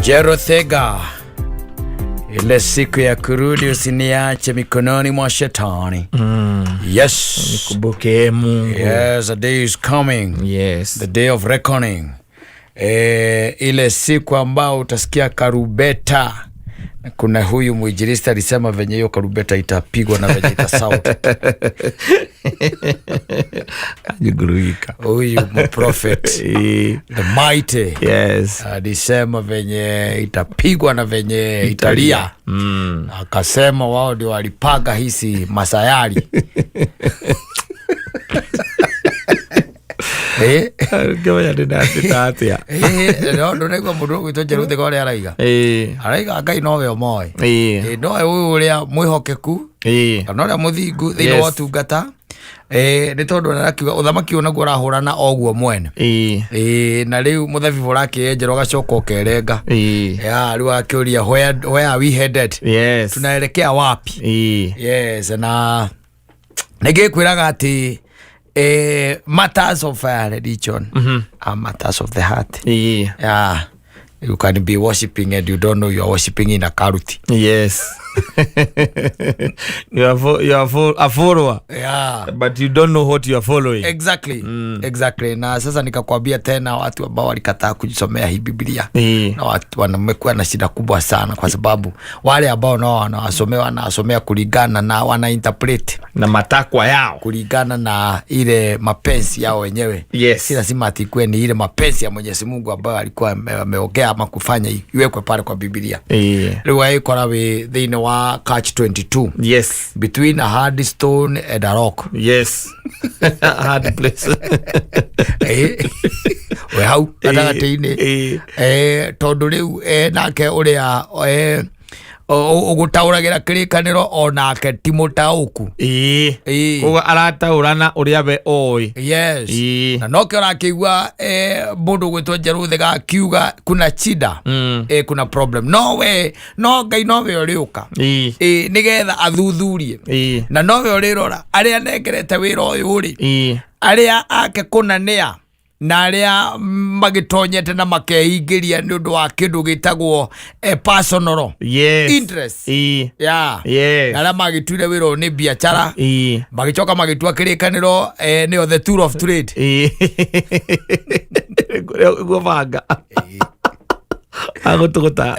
Jerothega, ile siku ya kurudi usiniache mikononi mwa shetani. Yes. Kumbuke Mungu. Yes, the day is coming. Yes. The day of reckoning. Ile siku ambao utasikia karubeta. Kuna huyu mwinjilisti alisema venye hiyo karubeta itapigwa na venye itasound. Ajiguruika. Huyu mprofet the mighty alisema venye itapigwa na venye italia. Akasema wao ndio walipanga hisi masayari. Ngĩmenya ndĩnatĩta atĩa. No ndũraigua mũndũ ũgwĩtwo Njerũthĩga ũrĩa araiga. Araiga Ngai nowe ũmoĩ. Nowe ũyũ ũrĩa mwĩhokeku kana ũrĩa mũthingu thĩinĩ wa ũtungata. Nĩ tondũ arakiuga ũthamaki ũyũ naguo ũrahũrana oguo mwene. Na rĩu mũthabibũ ũrakĩenjerwo ũgacoka ũkerenga. Ya, rĩu akĩũria where are we headed? Tunaelekea wapi? Yes, na nĩngĩkwĩraga atĩ matters of religion are matters of the heart. Yeah. You can be worshiping and you don't know you are worshiping in a cult. Yes. You are a follower. But you don't know what you are following. Exactly. Exactly. Na sasa nikakwambia tena watu ambao walikataa kujisomea hii Biblia. Na watu wamekuwa na shida kubwa sana kwa sababu wale ambao nao wanawasomea wanawasomea kulingana na wana interpret na matakwa yao kulingana na ile mapenzi yao wenyewe. Si lazima ati ikuwe ni ile mapenzi ya Mwenyezi Mungu ambayo alikuwa ameongea ama kufanya iwekwe pale kwa Biblia. Rĩu agĩkora wĩ thĩinĩ wa catch 22. Between a hard stone and a rock. Yes. Hard place. We hau gatagatĩ-inĩ. Tondũ rĩu nake ũrĩa ũgũtaũragĩra kĩrĩkanĩro onake ti mũtaũku. Koguo arataũrana ũrĩa we oĩ. Yes. Na nokĩo ũrakĩigua mũndũ ũgwĩtwo Njerũthĩga akiuga kuna shida. Kuna problem. No we, no Ngai nowe ũrĩũka. Nĩgetha athuthurie. Na nowe ũrĩrora arĩa anengerete wĩra ũyũ rĩ. Arĩa ake kũna nĩa na arĩa magĩtonyete na makeingĩria nĩ ũndũ wa kĩndũ gĩtagwo personal interest. Yeah. Na arĩa magĩtuire wĩra ũyũ nĩ biacara. Magĩcoka magĩtua kĩrĩkanĩro nĩyo the tool of trade. Guo banga. Agũtũgũta.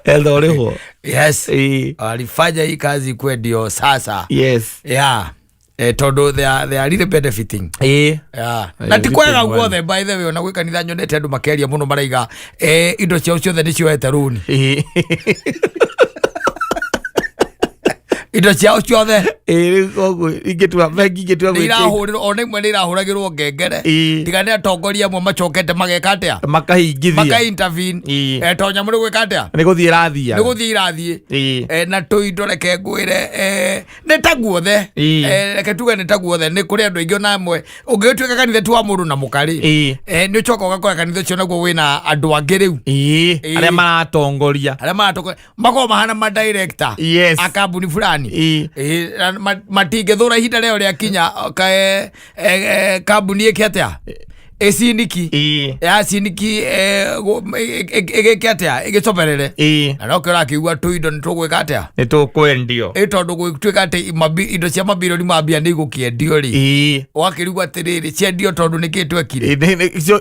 Etha ũrĩhwo. Yes. Walifanya hii kazi ikuwe ndio sasa. Yeah. Tondũ they are really benefiting. Yeah. Na ti kwega Everything guothe by the way, ona gwĩ kanitha nyonete andũ makĩaria mũno maraiga indo ciao ciothe nĩ cioete rũni. Indo ciao ciothe Rĩu koguo ingĩtua bengi ingĩtua nĩ gwĩtia irahũrĩrwo ona imwe nĩ irahũragĩrwo ngengere. Tiga nĩ atongoria amwe macokete mageka atĩa? Makahingithia. Maka intervene. To nyamũ nĩ gwĩka atĩa? Nĩ gũthiĩ ĩrathiaga. Nĩ gũthiĩ irathiĩ. Na tũindo reke ngwĩre nĩ ta guothe. Reke tuge nĩ ta guothe nĩ kũrĩ andũ aingĩ ona amwe ũngĩgĩtuĩka kanitha ti wa mũndũ na mũka rĩ. Nĩ ũcoka ũgakora kanitha ũcio naguo wĩna andũ angĩ rĩu. Arĩa maratongoria. Arĩa maratongoria makoragwo mahana ma director a kambuni fulani. Na matingĩthũra ihinda rĩao rĩakinya kambuni ĩke atĩa? Ĩciniki. Ya ciniki ĩgĩke atĩa? Ĩgĩcoberere. Na nokĩo ũrakĩigua tũindo nĩ tũgwĩka atĩa? Nĩ tũkwendio. Ĩ tondũ gũtuĩka atĩ indo cia mabirioni ma mbia nĩ igũkĩendio rĩ. Ũgakĩrigwo atĩrĩrĩ ciendio tondũ nĩkĩ twekire?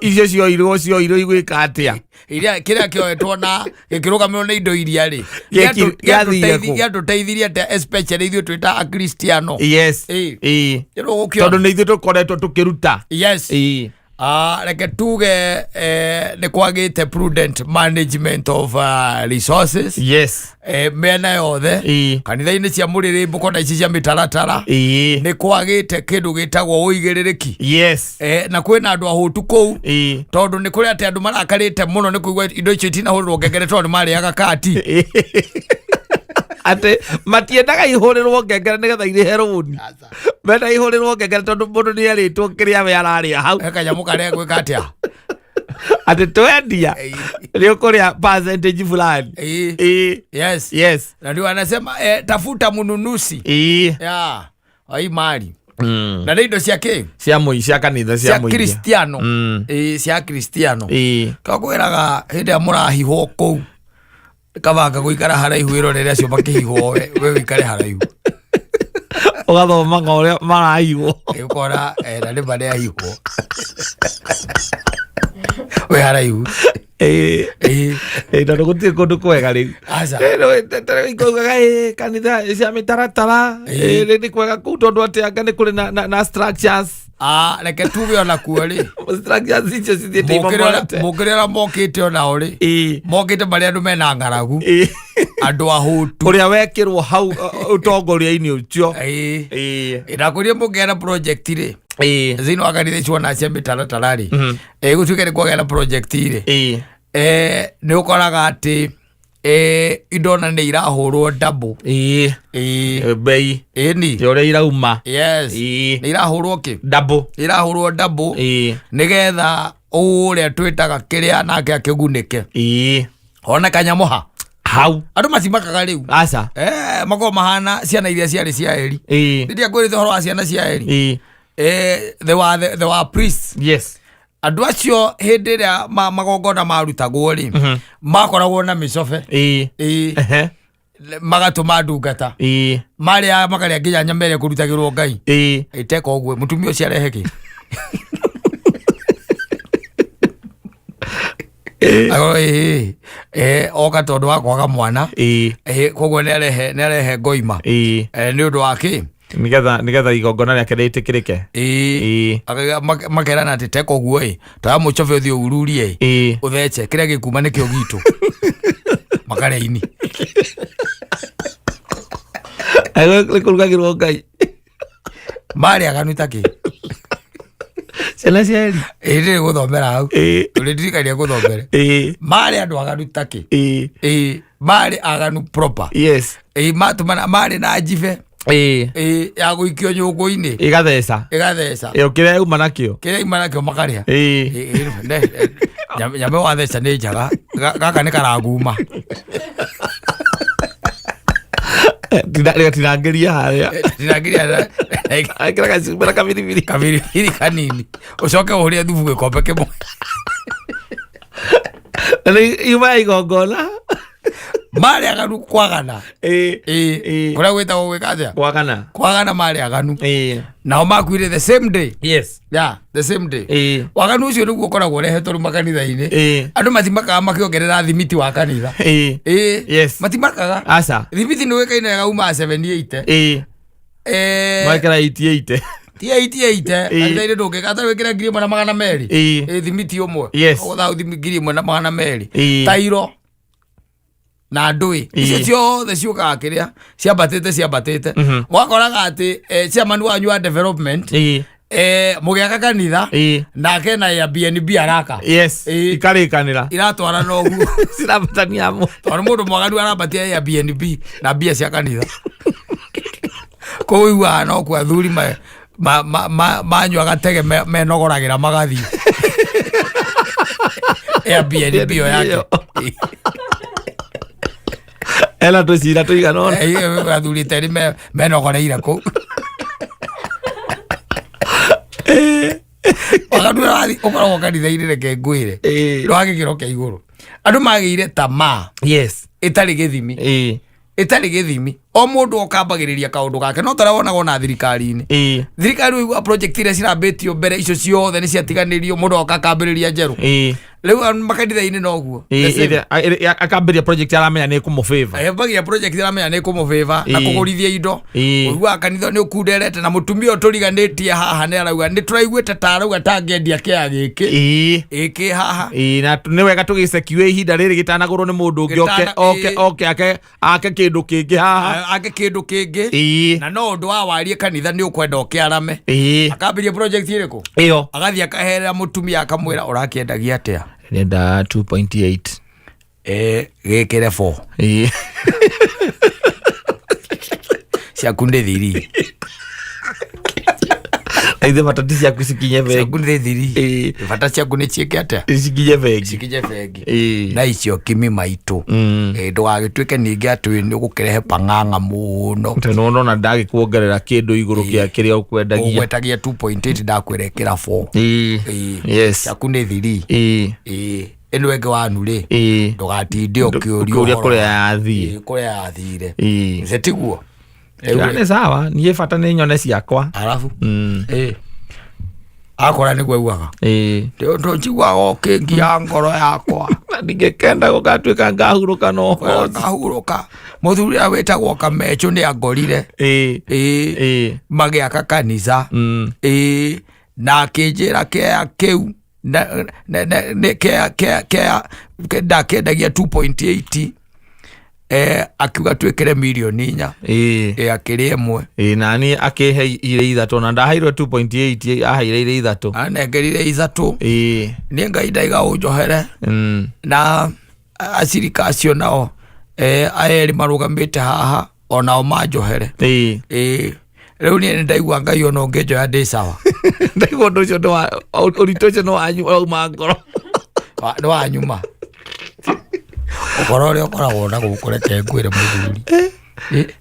Icio cioirwo igwĩka atĩa? Iria kĩrĩa kĩoetwo na gĩkĩrũgamĩrĩrwo nĩ indo iria rĩ. Gĩathire kũ? Gĩatũteithirie atĩa especially ithuĩ twĩ ta Akristiano? Rĩu ũgũkĩona. Tondũ nĩ ithuĩ tũkoretwo tũkĩruta. Yes. Reke tuge nĩ kwagĩte prudent management of resources. Mĩena yothe. Kanitha-inĩ cia mũrĩrĩmbũko na ici cia mĩtaratara. Nĩ kwagĩte kĩndũ gĩtagwo ũigĩrĩrĩki. Na kwĩna andũ ahũtu kũu. Tondũ nĩ kũrĩ atĩ andũ marakarĩte mũno nĩ kũigua indo icio itinahũrĩrwo ngengere tondũ nĩ marĩaga kati. Atĩ matiendaga ihũrĩrwo ngengere nĩgetha irĩhe rũni. Menda ihũrĩrwo ngengere tondũ mũndũ nĩ erĩtwo kĩrĩa we ararĩa hau. He kanyamũ karĩa gwĩka atĩa? Atĩ twendia nĩ ũkũrĩa percentage fulani. Yes. Yes. Na ndio anasema tafuta mnunuzi. Yeah. Hii mali. Na nĩ indo cia kĩ? Cia mũi cia kanitha cia Cia mũingĩ. Kristiano. Ĩĩ, cia Kristiano. Kakwĩraga hĩndĩ ĩrĩa mũrahihwo kũu, kabanga gũikara haraihu wĩrorere acio makĩhihwo, we wĩikare haraihu. Ũgathomaga ũrĩa marahihwo. Ũkona na nĩ ma nĩahihwo, wĩ haraihu. Ĩĩ, tondũ gũtirĩ kũndũ kwega rĩu. Aca. Ikaugaga ĩ kanitha cia mĩtaratara, ĩ, nĩ kwega kũu tondũ atĩ anga nĩ kũrĩ na structures. Ah, reke tuge ona kuo rĩ, structures icio cithiĩte imomorete. Mũkĩrĩ ũrĩa mokĩte onao rĩ, mokĩte marĩ andũ mena ng'aragu, andũ ahũtu. Ũrĩa wekĩrwo hau ũtongoria-inĩ ũcio. Ndakwĩrire mũngĩgĩa na project rĩ, thĩinĩ wa kanitha icio ona cia mĩtaratara rĩ, gũtuĩke nĩ kwagĩa na project rĩ, nĩ ũkoraga atĩ indo ona nĩ irahũrwo double. Bei Ĩni. Ya ũrĩa irauma. Yes. Nĩ irahũrwo kĩ? Double. Irahũrwo double, nĩgetha ũrĩa twĩtaga kĩrĩa nake akĩgunĩke, one kanyamũ ha hau. Andũ matimakaga rĩu. Aca. Makoragwo mahana ciana iria ciarĩ cia Eli. Rĩrĩa ngwĩrĩte ũhoro wa ciana cia Eli, they were priests. Andũ acio hĩndĩ ĩrĩa magongona marutagwo rĩ, makoragwo na mĩcobe. Magatũma ndungata, marĩa makarĩa nginya nyama ĩrĩa ĩkũrutagĩrwo Ngai. Ĩteka ũguo mũtumia ũcio arehe kĩ? Akorwo, ĩĩ, oka tondũ wa kwaga mwana. Koguo nĩ arehe ngoima. Nĩ ũndũ wa kĩ? Nĩgetha igongona rĩake rĩtĩkĩrĩke. Makerana atĩ teka ũguo ĩ, toya mũcobe ũthiĩ ũrurie ĩ, ũthece kĩrĩa gĩkuma nĩkĩo gitũ, makarĩa ini. Nĩ kũrugagĩrwo Ngai. Marĩ aganu ta kĩ? Ciana cia Eli. Ĩ, ndĩrĩ gũthomera hau. Ũrĩndirikania gũthomere. Marĩ andũ aganu ta kĩ? Ĩ, marĩ aganu proper. Ĩ, matũmana marĩ na njibe, ĩ, ya gũikio nyũngũ-inĩ. Ĩgatheca. Ĩgatheca. Ĩyo kĩrĩa yauma nakĩo. Kĩrĩa ima nakĩo makarĩa. Ĩ, ĩ, nyame watheca nĩ njaga. Gaka nĩ karaguma. Rĩgatinangĩria harĩa. Tinangĩria. Ekĩra gacumbĩ na kabiribiri. Kabiribiri kanini, ũcoke ũhũrĩre thubu gĩkombe kĩmwe. Na nĩ yuma ya igongona. Marĩ aganu kwagana. Ĩ, kũrĩa gwĩtagwo gwĩka atĩa? Kwagana. Kwagana, marĩ aganu. Nao makuire the same day. Yeah, the same day. Waganu ũcio nĩguo ũkoragwo ũrehetwo rĩu makanitha-inĩ. Andũ matimakaga makĩongerera thimiti wa kanitha. Matimakaga. Aca. Thimiti nĩ ũĩkaine wega uma 78. Mekĩra 88. Ti 88. Kanitha-inĩ ndũngĩka atarĩ wĩkĩre 1200. Ĩ, thimiti ũmwe. Ũgũtha 1200. Tairo na ndũĩ icio ciothe ciũkaga kĩrĩa ciambatĩte ciambatĩte, wakoraga atĩ chairman wanyu wa development, mũgĩaka kanitha, nake na Airbnb araka. Ikarĩkanĩra. Iratwarana ũguo. Cirabatania hamwe. Tondũ mũndũ mwaganu arambatia Airbnb na mbia cia kanitha kũu, iguaga no kuo athuri manyua gatege menogoragĩra magathiĩ Airbnb ĩyo yake. Ena tũcira tũigana ũna. Athuri terĩ menogoreire kũu. Waganu ũrathiĩ ũkoragwo kanitha-inĩ, reke ngwĩre, rwa gĩkĩro kĩa igũrũ, andũ magĩire tamaa ĩtarĩ gĩthimi, ĩtarĩ gĩthimi. O mũndũ okambagĩrĩria kaũndũ gake, no tarĩa wonaga ona thirikari-inĩ. Thirikari ũigua project iria cirambĩtio mbere, icio ciothe nĩ ciatiganĩrio, mũndũ oka akambĩrĩria njerũ. Rĩu makanitha-inĩ noguo. The same. Akambĩrĩria project aramenya nĩ ĩkũmũfavor. Ambagia project aramenya nĩ kũmũbĩba na kũgũrithia indo. Ũiguaga kanitha nĩ ũkunderete na mũtumia ũyũ tũriganĩtie haha nĩ arauga nĩ tũraiguĩte ta arauga tangĩendia kĩa gĩkĩ ĩkĩ haha. Na nĩ wega tũgĩcekue ihinda rĩrĩ gĩtanagũrwo nĩ mũndũ ũngĩ oke oke oke ake kĩndũ kĩngĩ haha. Ake kĩndũ kĩngĩ. Na no ũndũ wa warie kanitha nĩ ũkwenda ũkĩarame. Akambĩria project ĩrĩkũ? Ĩyo. Agathiĩ akaherera mũtumia akamwĩra, ũrakĩendagia atĩa? Nenda 2.8. Gĩkĩre 4. Ciaku nĩ thiri. Na ithe bata ti ciaku cikinye bengi. Ciaku nĩ thiri. Ĩĩ. Bata ciaku nĩ ciĩke atĩa? Cikinye bengi. Cikinye bengi. Ĩĩ. Na icio kimi maitũ. Ĩĩ, ndũgagĩtuĩke ningĩ atĩ nĩ ũgũkĩrehe pang'ang'a mũno. Tondũ nĩwona ndagĩkuongerera kĩndũ igũrũ kĩa kĩrĩa ũkwendagia. Ũgwetagia 2.8 ndakwĩra ĩkĩra 4. Ĩĩ. Ĩĩ. Yes. Ciaku nĩ thiri. Ĩĩ. Ĩĩ. Ĩno ĩngĩ wanu rĩ. Ĩĩ. Ndũgatinde ũkĩũria Ũkĩũria ũhoro kũrĩa wa- yathiĩ. Ĩĩ, kũrĩa yathire. Ĩĩ. Githĩ tiguo? Rĩu Ya, nĩ sawa niĩ bata nĩ nyone ciakwa. Arabu. Mm. Ĩĩ. Akora nĩguo augaga. Ĩĩ. Ndũ njiguaga ũkĩngia ngoro yakwa. Na ndingĩkenda gũgatuĩka ngahurũka no ũhoti. Ngahurũka. Mũthuri ũrĩa wĩtagwo Kamechũ nĩ angorire. Ĩĩ. Ĩĩ. Ĩĩ. Magĩaka kanitha. Ĩĩ. Na akĩnjĩra kĩea kĩu nĩ kĩea kĩea kĩea ndakĩendagia 2.8 akiuga twĩkĩre mirioni 4. Ĩĩ. Ĩĩ, akĩrĩ 1. Ĩĩ, nani akĩhe irĩ 3 na ndaheirwo 2.8 aheire irĩ 3. Anengerire 3. Ĩĩ. Niĩ Ngai ndaiga ũnjohere. Na acirika acio nao aya erĩ marũgamĩte haha onao manjohere. Ĩĩ. Ĩĩ. Rĩu niĩ nĩndaigua Ngai ona ũngĩnjoya ndĩ sawa. Ndaigua ũndũ ũcio nĩ wa ũritũ ũcio nĩ wanyu wauma ngoro. Nĩ wanyuma. Ũhoro ũrĩa ũkoragwo na gũkũ reke ngwĩre mũthuri.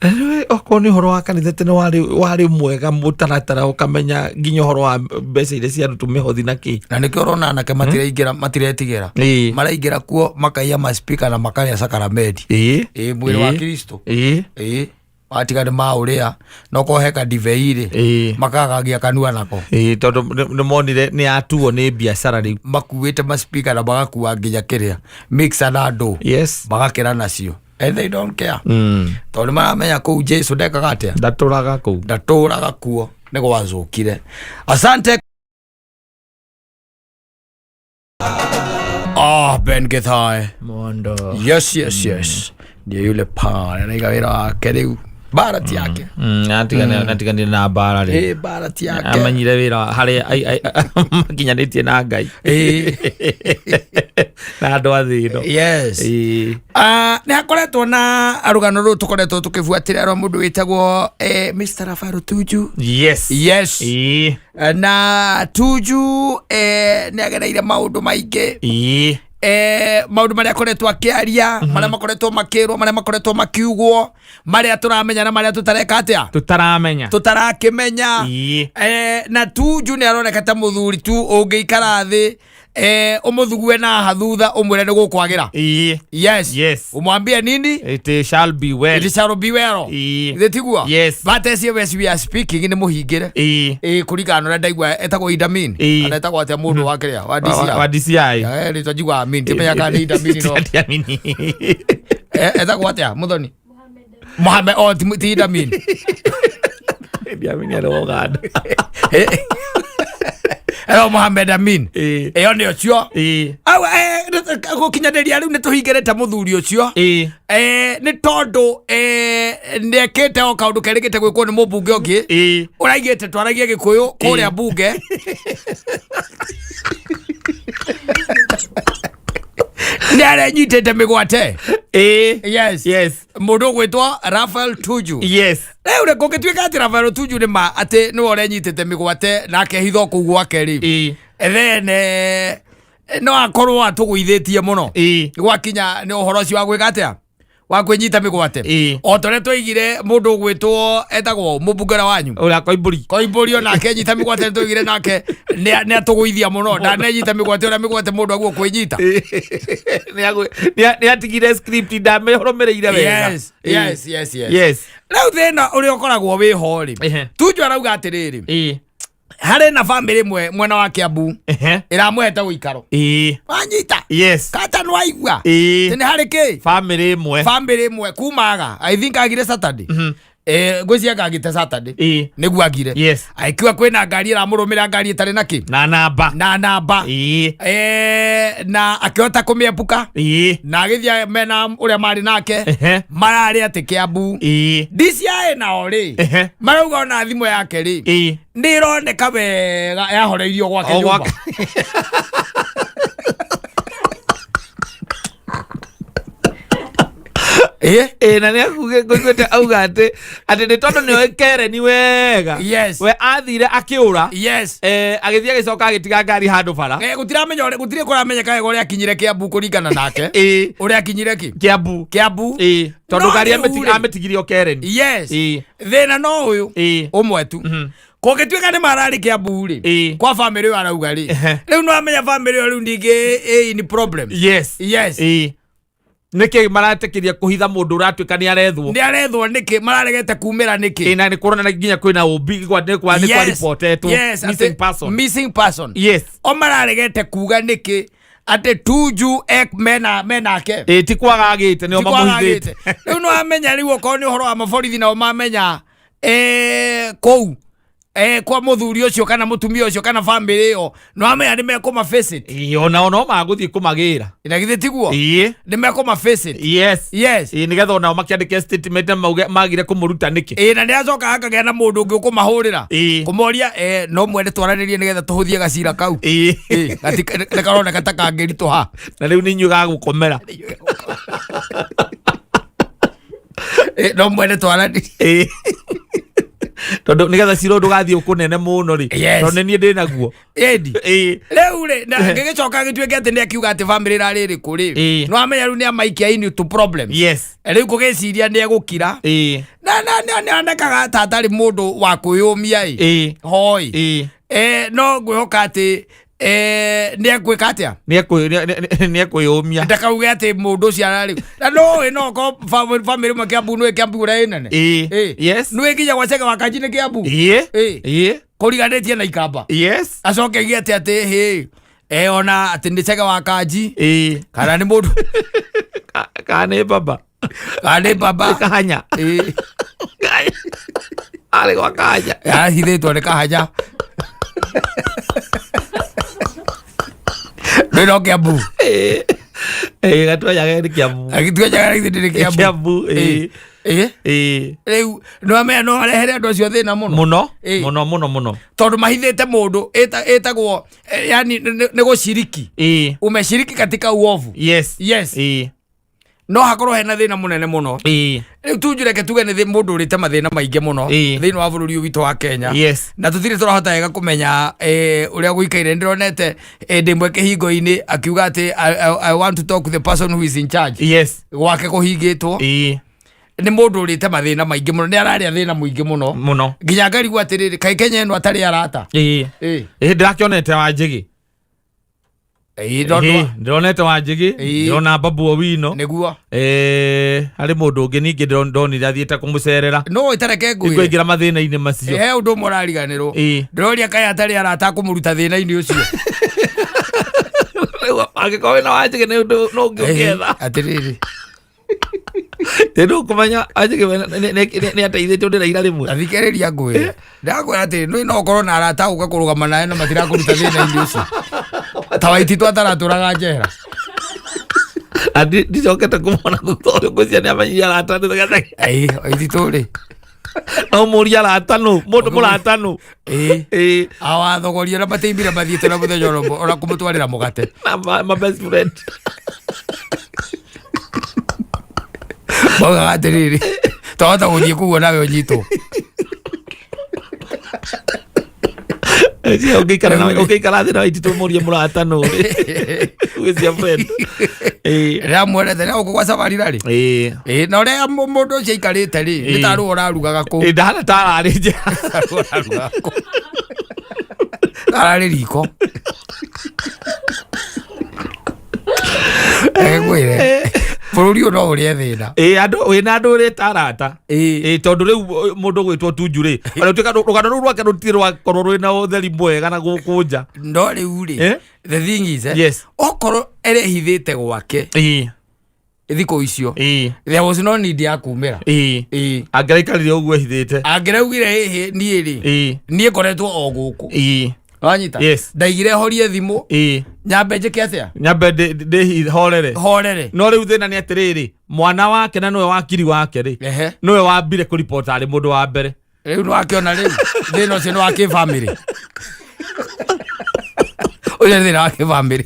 Na rĩu okorwo nĩ ũhoro wa kanitha tene warĩ mwega mũtaratara ũkamenya nginya ũhoro wa mbeca iria ciarutwo mĩhothi na kĩ. Na nĩkĩo ũrona anake matiraingĩra, matiretigĩra. Ĩĩ. Maraingĩra kuo makaiya maspika na makarĩa sakaramedi. Ĩĩ. Ĩĩ, mwĩrĩ wa Ĩĩ. Kristo. Ĩĩ. Ĩĩ. Watiga nĩ maũrĩa no kohe kadibei rĩ. Ĩĩ. Makagagia kanua nako. Ĩĩ, tondũ nĩ monire nĩ yatuo nĩ biacara rĩu. Makuĩte maspika na magakua nginya kĩrĩa mixer na ndũ. Yes. Magakĩra nacio. And they don't care. Tondũ nĩ maramenya kũu Jesu ndekaga atĩa? Ndatũraga kũu. Ndatũraga kuo nĩ gwacũkire. Asante. Ben Githae. Mondo. Yes, yes, yes. Ndiye yule pale anaiga wĩra wake rĩu. Bara ti yake. Atiganire na bara rĩ. Ĩĩ, bara ti yake. Amenyire wĩra harĩa makinyanĩtie na Ngai. Ĩĩ. Na andũ a thĩ ĩno. Yes. Ĩĩ. Nĩ hakoretwo na rũgano rũrũ tũkoretwo tũkĩbuatĩrĩra rwa mũndũ wĩtagwo Mr. Rafael Tuju. Yes. Yes. Ĩĩ. Na Tuju nĩ agereire maũndũ maingĩ. Ĩĩ. Maũndũ marĩa akoretwo akĩaria, marĩa makoretwo makĩrwo, marĩa makoretwo makiugwo, marĩa tũramenya na marĩa tũtareka atĩa? Tũtaramenya. Tũtarakĩmenya. Ĩĩ. Na Tuju nĩ aroneka ta mũthuri tu ũngĩikara thĩ, ũmũthugue na haha thutha ũmwĩre nĩ gũkwagĩra. Ĩĩ. Yes. Yes. Umwambie nini? It shall be well. It shall be well. Ĩĩ. Githĩ tiguo? Yes. But as we are speaking nĩ mũhingĩre. Ĩĩ. Ĩĩ, kũringana na ũrĩa ndaigua etagwo Idamin. Ĩĩ. Kana etagwo atĩa mũndũ wa kĩrĩa? Wa DCI. Wa DCI. Rĩtwa njiguaga Amin, ndimenya kana nĩ Idamin no. Ti Amini. Etagwo atĩa Muthoni? Mohamed, oh, ti Idamin. Idi Amin arĩ wa Uganda. Ero Mohamed Amin. Ĩĩ. Ĩyo nĩ ũcio. Ĩĩ. Au, gũkinyanĩria rĩu nĩ tũhingĩrĩte mũthuri ũcio. Ĩĩ. Nĩ tondũ, nĩekĩte o kaũndũ kerĩgĩte gwĩkwo nĩ mũmbunge ũngĩ. Ĩĩ. Ũraigĩte twaragie Gĩkũyũ kũrĩa Ĩĩ. mbunge. Nĩ arenyitĩte mĩgwate. Ĩĩ. Yes. Yes. Mũndũ ũgwĩtwo Raphael Tuju. Yes. Rĩu rĩ, kũngĩtuĩka atĩ Raphael Tuju nĩ ma atĩ nĩwe ũrenyitĩte mĩgwate na akehitha kũu gwake rĩ. Ĩĩ. Then, no akorwo atũgũithĩtie mũno. Ĩĩ. Gwakinya nĩ ũhoro ũcio wa gwĩka atĩa? Wa kwĩnyita mĩgwate. Ĩĩ. O ta ũrĩa twaigire mũndũ ũgwĩtwo etagwo mũmbunge ũrĩa wanyu. Ũrĩa Koimbũri. Koimbũri onake enyita mĩgwate nĩ twaigire nake nĩ atũgũithia mũno. Ndanenyita mĩgwate ũrĩa mĩgwate mũndũ aguo kwĩnyita. Nĩ atigire script ndamĩrũmĩrĩire wega. Yes, yes, yes, yes. Yes. Rĩu thĩna ũrĩa ũkoragwo wĩho rĩ, Ehe. Tuju arauga atĩrĩrĩ, Ĩĩ. harĩ na bamĩrĩ ĩmwe mwena wa Kiambu Ehe. ĩramũhete ũikaro. Ĩĩ. Wanyita? Yes. Kata nĩ waigua? Ĩĩ. Nĩ harĩ kĩ? Bamĩrĩ ĩmwe. Bamĩrĩ ĩmwe kumaga. I think agire Saturday. Ngwĩciria agite Saturday. Ĩĩ. Nĩguo agire. Yes. Aikiwa kwĩna ngari ĩramũrũmĩra ngari ĩtarĩ na kĩ? Na namba. Na namba. Ĩĩ. Na akĩhota kũmĩepuka. Ĩĩ. Na agĩthiĩ mena ũrĩa marĩ nake. Ehe. Mararĩ atĩ Kiambu. Ĩĩ. DCI nao rĩ. Ehe. Marauga ona thimũ yake rĩ. Ĩĩ. Nĩ ĩroneka wega yahoreirio gwake O nyũmba. gwake. Ĩ? Ĩ, na nĩ ngũiguĩte auga atĩ atĩ nĩ tondũ nĩ oĩ Kereni wega. Yes. We athire akĩũra. Yes. Eh, agĩthiĩ agĩcoka agĩtiga ngari handũ bara. Eh, gũtiramenya ũrĩa gũtirĩ kũramenyeka wega ũrĩa akinyire Kĩambu kũringana nake. Ĩ. Ũrĩa akinyire kĩ? Kĩambu. Kĩambu. Ĩ. Tondũ No ngari rĩu amĩti- rĩ. amĩtigire o Kereni. Yes. Ĩ. Thĩna no ũyũ. Ĩ. Ũmwe tu. Kũngĩtuĩka nĩ mararĩ Kĩambu rĩ. Ĩ. Kwa bamĩrĩ ĩyo arauga rĩ. Ehe. Rĩu no amenya bamĩrĩ ĩyo rĩu ningĩ ĩ in problem. Yes. Yes. Ĩ. Nĩkĩ maretĩkĩria kũhitha mũndũ ũratuĩka nĩ arethwo? Nĩ arethwo nĩkĩ mararegete kumĩra nĩkĩ? Ĩ, na nĩ kuonana nginya kwĩna ũmbi kwa nĩ kwa nĩ kwa reportetwo Yes, missing atĩ- person. Missing person. Yes. O mararegete kuga nĩkĩ atĩ Tuju ek mena menake. Ĩ, ti kwaga agĩte nĩo mamũhithĩte. Rĩu no amenya rĩu okorwo nĩ ũhoro wa maborithi nao mamenya eh, kũu eh, kwa mũthuri ũcio kana mũtumia ũcio kana bamĩrĩ ĩyo no amenya nĩ mekũma face it. Ĩ, onao no magũthiĩ kũmagĩra. Na githĩ tiguo? Ĩ. Nĩ mekũma face it. Yes. Yes. Ĩ, nĩgetha onao makĩandĩke statement na mauge magire kũmũruta nĩkĩ. Ĩ, na nĩ acoka akagĩa na mũndũ ũngĩ ũkũmahũrĩra Ĩ. kũmoria eh, no mwende twaranĩrie nĩgetha tũhũthie gacira kau. Ĩ. Ĩ, nĩ karoneka ta kangĩritũha. Na rĩu nĩ inyuĩ gagũkomera. Ĩ, no mwende twaranĩrie. Ĩ. Tondũ nĩgetha cira ũyũ ndũgathiĩ kũnene mũno rĩ. Yes. Tondũ nĩ niĩ ndĩ naguo. Ĩndi. Ĩ. Rĩu rĩ na gĩgĩcoka gĩtuĩke atĩ nĩ akiuga atĩ bamĩrĩ ĩrarĩ ĩrĩkũ rĩ Ĩ. no amenya rĩu nĩ amaikia into problems. Yes. Rĩu kũgĩciria nĩ egũkira Ĩ. na na na nĩ onekaga ta atarĩ mũndũ wa kwĩyũmia ĩ Ĩ. hoi Ĩ. Eh, no ngwĩhoka atĩ eh, nĩ egwĩka atĩa Nĩ ekwĩyũmia. ndakauge atĩ mũndũ ũcio ararĩ na no ĩ no ko bamĩrĩ ĩmwe Kĩambu nĩ Kĩambu ũrĩa ĩ nene Ĩ. Ĩ. Yes. nĩ nginya gwa Chege wa Kanji nĩ Kĩambu Ĩ. Ĩ. Ĩ. kũriganĩtie na Ikamba Yes. acoke gie atĩ atĩ hĩ eh, ona atĩ nĩ Chege wa Kanji Ĩ. kana nĩ mũndũ Kana nĩ baba. kana nĩ baba Kahanya. Ĩ. Arĩ gwa Kahanya. Arahithĩtwo nĩ kahanya ndĩ no Kĩambu. Ĩ. Ĩ, gatuanyaga nĩ Kĩambu. Agĩtuanyaga githĩ ndĩ Kĩambu. Kĩambu, ĩ. Ĩ. Ĩ. Rĩu nĩ wamenya no arehere andũ acio thĩna mũno. Mũno. Ĩ. Mũno mũno mũno. Tondũ mahithĩte mũndũ ĩtagwo yani nĩ gũciriki. Ĩ. Umeshiriki katika uovu. Yes. Yes. Ĩ. No hakorwo hena thĩna mũnene mũno. Ĩ. Rĩu tu reke tuge nĩ mũndũ ũrĩte mathĩna maingĩ mũno Ĩ. thĩinĩ wa bũrũri ũyũ witũ wa Kenya. Yes. Na tũtirĩ tũrahota wega kũmenya ũrĩa gũikaire. Ndĩronete ndĩ ĩmwe kĩhingo-inĩ akiuga atĩ I want to talk to the person who is in charge. Yes. Gwake kũhingĩtwo. Ĩ. Nĩ mũndũ ũrĩte mathĩna maingĩ mũno, nĩ ararĩa thĩna mũingĩ mũno. Mũno. Nginya ngarigwo atĩrĩrĩ, kaĩ Kenya ĩno atarĩ arata? Ĩ. Ĩ. Ĩ, ndĩrakĩonete Wanjĩgĩ. Ĩ, no Ĩ, ndĩronete Wanjĩgĩ. Ĩ. Ndĩrona Babu Owino. nĩguo. Eh, harĩ mũndũ ũngĩ ningĩ ndonire athiĩte kũmũcerera. No ĩtareke ngwĩre. Ngũingĩra mathĩna-inĩ macio. He ũndũ ũmwe ũrariganĩrwo. Ĩ. Ndĩroria kaĩ atarĩ arata a kũmũruta thĩna-inĩ ũcio. Rĩu angĩkorwo wĩna Wanjĩgĩ nĩ ũndũ no ũngĩ ũngĩetha. Atĩrĩrĩ. Nĩ ndũkũmenya Wanjĩgĩ we nĩ ateithĩtio nĩ Raila rĩmwe. Athikĩrĩria ngwĩre. Ndakwĩra atĩrĩ, nĩ no ũkorwo na arata gũka kũrũgama nawe na matirakũruta thĩna-inĩ ũcio. Ta Waititu ataratũraga njera. Na ndicokete kũmona thutha ũyũ ngwĩciria nĩ amenyire arata nĩ getha. Ĩ, Waititu rĩ. No mũrie arata nũ, mũndũ mũrata nũ. Ĩ. Ĩ. Awathogoria na matiaimire mathiĩte na mũthenya ona ũmwe, ona kũmũtwarĩra mũgate. Na ma best friend. Maugaga atĩrĩrĩ, twahota gũthiĩ kũu onawe ũnyitwo. Cia ũngĩikara na ũngĩikara thĩ na Waititu ũmũrie mũrata nũ rĩ. Who is your friend? Ĩ. Rĩrĩa muonete na gũkũ gwa safari rĩ. Ĩ. Ĩ, na ũrĩa mũndũ ũcio aikarĩte rĩ, nĩ Ĩ. ta rũa ũrarugaga kũu. Ĩ, ndahana ta ararĩ nja. Tarũa ũrarugaga kũu. Ararĩ riko. Reke ngwĩre, bũrũri ũyũ no ũrĩe thĩna. Ĩ, andũ wĩna andũ ũrĩta arata. Ĩ. Ĩ, tondũ rĩu mũndũ gwĩtwo Tunju rĩ, ona gũtuĩka rũgano rũu rwake rũtirĩ rwakorwo rwĩna ũtheri mwega na gũkũ nja. No rĩu rĩ, Eh? the thing is, Yes. okorwo erehithĩte gwake Ĩ. thikũ icio, Ĩ. there was no need ya kumĩra. Ĩ. Ĩ. Angĩraikarire ũguo ehithĩte. Angĩraugire hĩhĩ niĩ rĩ, Ĩ. niĩ ngoretwo o gũkũ. Ĩ. Wanyita? Yes. Ndaigire horie thimũ, Ĩ. nyambe njĩke atĩa? Nyambe ndĩhorere. Horere. No rĩu thĩna nĩ atĩrĩrĩ, mwana wake na nĩwe wakiri wake rĩ, Ehe. nĩwe wambire kũripota arĩ mũndũ wa mbere. Rĩu nĩwakĩona rĩu thĩna ũcio nĩ wa kĩbamĩrĩ. Ũcio nĩ thĩna wa kĩbamĩrĩ.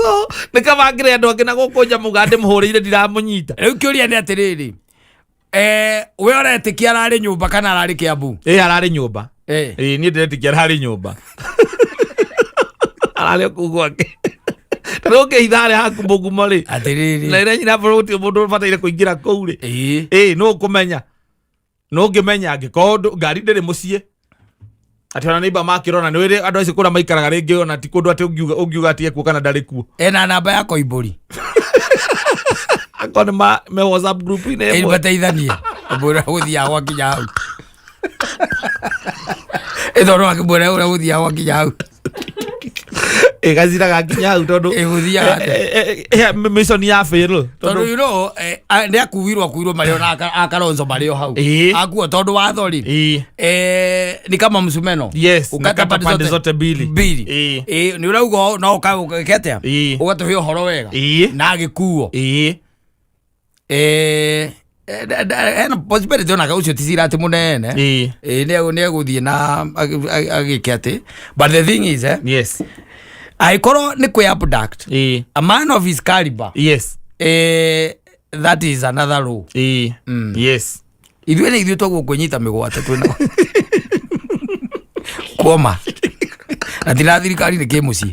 So nĩ kaba ngĩre andũ angĩ na gũkũ nja muga ndĩmũhũrĩire ndiramũnyita. Rĩu kĩũria nĩ atĩrĩrĩ, we ũretĩkia ararĩ nyũmba kana ararĩ Kĩambu? Ĩ, ararĩ nyũmba. Ĩ, niĩ ndĩretĩkia ararĩ nyũmba, ararĩ o kũu gwake. Ta rĩu ũngĩhitha harĩa haku mũgumo rĩ, Atĩrĩrĩ. Na ĩrĩa nyina gũtirĩ mũndũ ũbataire kũingĩra kũu rĩ. Ĩ, nũ ũkũmenya? Nũ ũngĩmenya angĩkorwo ngari ndĩrĩ mũciĩ, atĩ ona neighbor makĩrona nĩ wĩrĩ andũ acio kũrĩa maikaraga rĩngĩ, ona ti kũndũ atĩ ũngiuga atĩ ekuo kana ndarĩ kuo. Ena namba ya Koimbũri? Akorwo nĩ me WhatsApp group-inĩ ĩmwe. Mateithanie mwĩra gũthiaga gwakinya hau, ĩtondũ akĩmwĩra ũrĩa gũthiaga gwakinya hau. Ĩgacira gakinya hau tondũ Ĩ, gũthiaga atĩa? Mission ya fail. Tondũ you know, nĩ akuirwo marĩ ona akaronzo marĩ o hau. Akuo tondũ watho rĩ, ni kama msumeno. Yes, Ukata nakata pande zote mbili. Mbili. Nĩ ũrauga no ũke atĩa, ũgatũhe ũhoro wega na agĩkuo. Hena possibility onake ũcio ti cira atĩ mũnene. Nĩ egũthiĩ na agĩke atĩ, but the thing is, angĩkorwo nĩ kwĩ abduct a man of his caliber, that is another law. Ithuĩ nĩ ithuĩ twaguo kwĩnyita mĩgwate twĩna kuoma na tina thirikari nĩ kĩmũciĩ.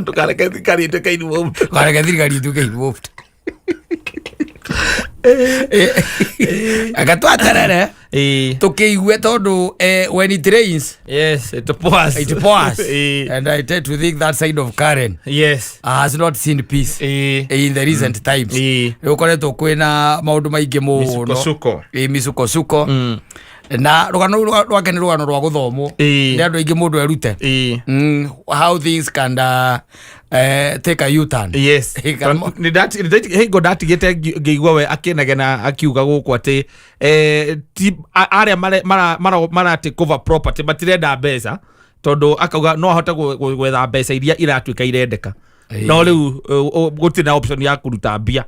Ndũkareke thirikari ĩtuĩke involved. Kareke thirikari ituĩke involved. Aka twaterere tũkĩigue tondũ, when it rains, Yes, it pours. It pours. And I tend to think that side of Karen has not seen peace in the recent times. Nĩ gũkoretwo kwĩna maũndũ maingĩ mũno. Misukosuko. Misukosuko. Na rũgano rũu rwake nĩ rũgano rwa gũthomwo nĩ andũ aingĩ, mũndũ erute how things can take a U-turn. Nĩ hingo ndatigĩte ngĩigua we akĩnegena akiuga gũkũ atĩ ti arĩa mara take over property matirenda mbeca, tondũ akauga no ahote gwetha mbeca iria iratuĩka irendeka. No rĩu gũtirĩ na option ya kũruta mbia,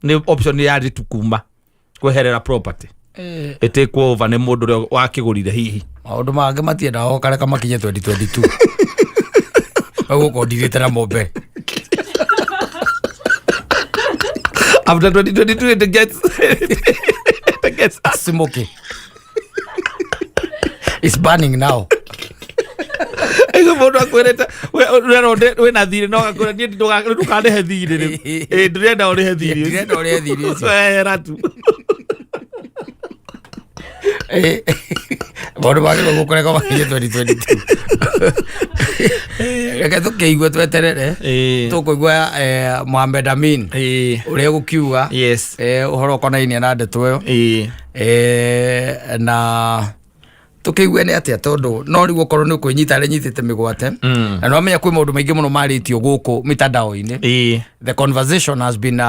nĩ option yarĩ tu kuma kweherera property ĩtĩkwo over nĩ mũndũ ũrĩa wakĩgũrire hihi. Maũndũ mangĩ matiendaga ũkareka makinye 2022 ũgũkorwo ndirĩte namo mbere. After 2022 it gets Smoky. It's burning now. Ĩgo mũndũ akwĩrĩte wĩna thirĩ no akwĩra niĩ ndũkanĩhe thirĩ rĩu. Ĩ, ndĩrenda ũrĩhe thirĩ ũcio. Ndĩrenda ũrĩhe thirĩ ũcio. Wehera tu. Maũndũ mangĩ gũkũreka makinye 2022, reke tũkĩigue, tweterere. Tũkũigua Mohamed Amin ũrĩa gũkiuga ũhoro ũkonainie na ndeto ĩyo. Na tũkĩigue nĩ atĩa, tondũ no rĩu okorwo nĩ ũkwĩnyita arĩa nyitĩte mĩgwate, na nĩ wamenya kwĩ maũndũ maingĩ mũno marĩtio gũkũ mitandao-inĩ. The conversation has been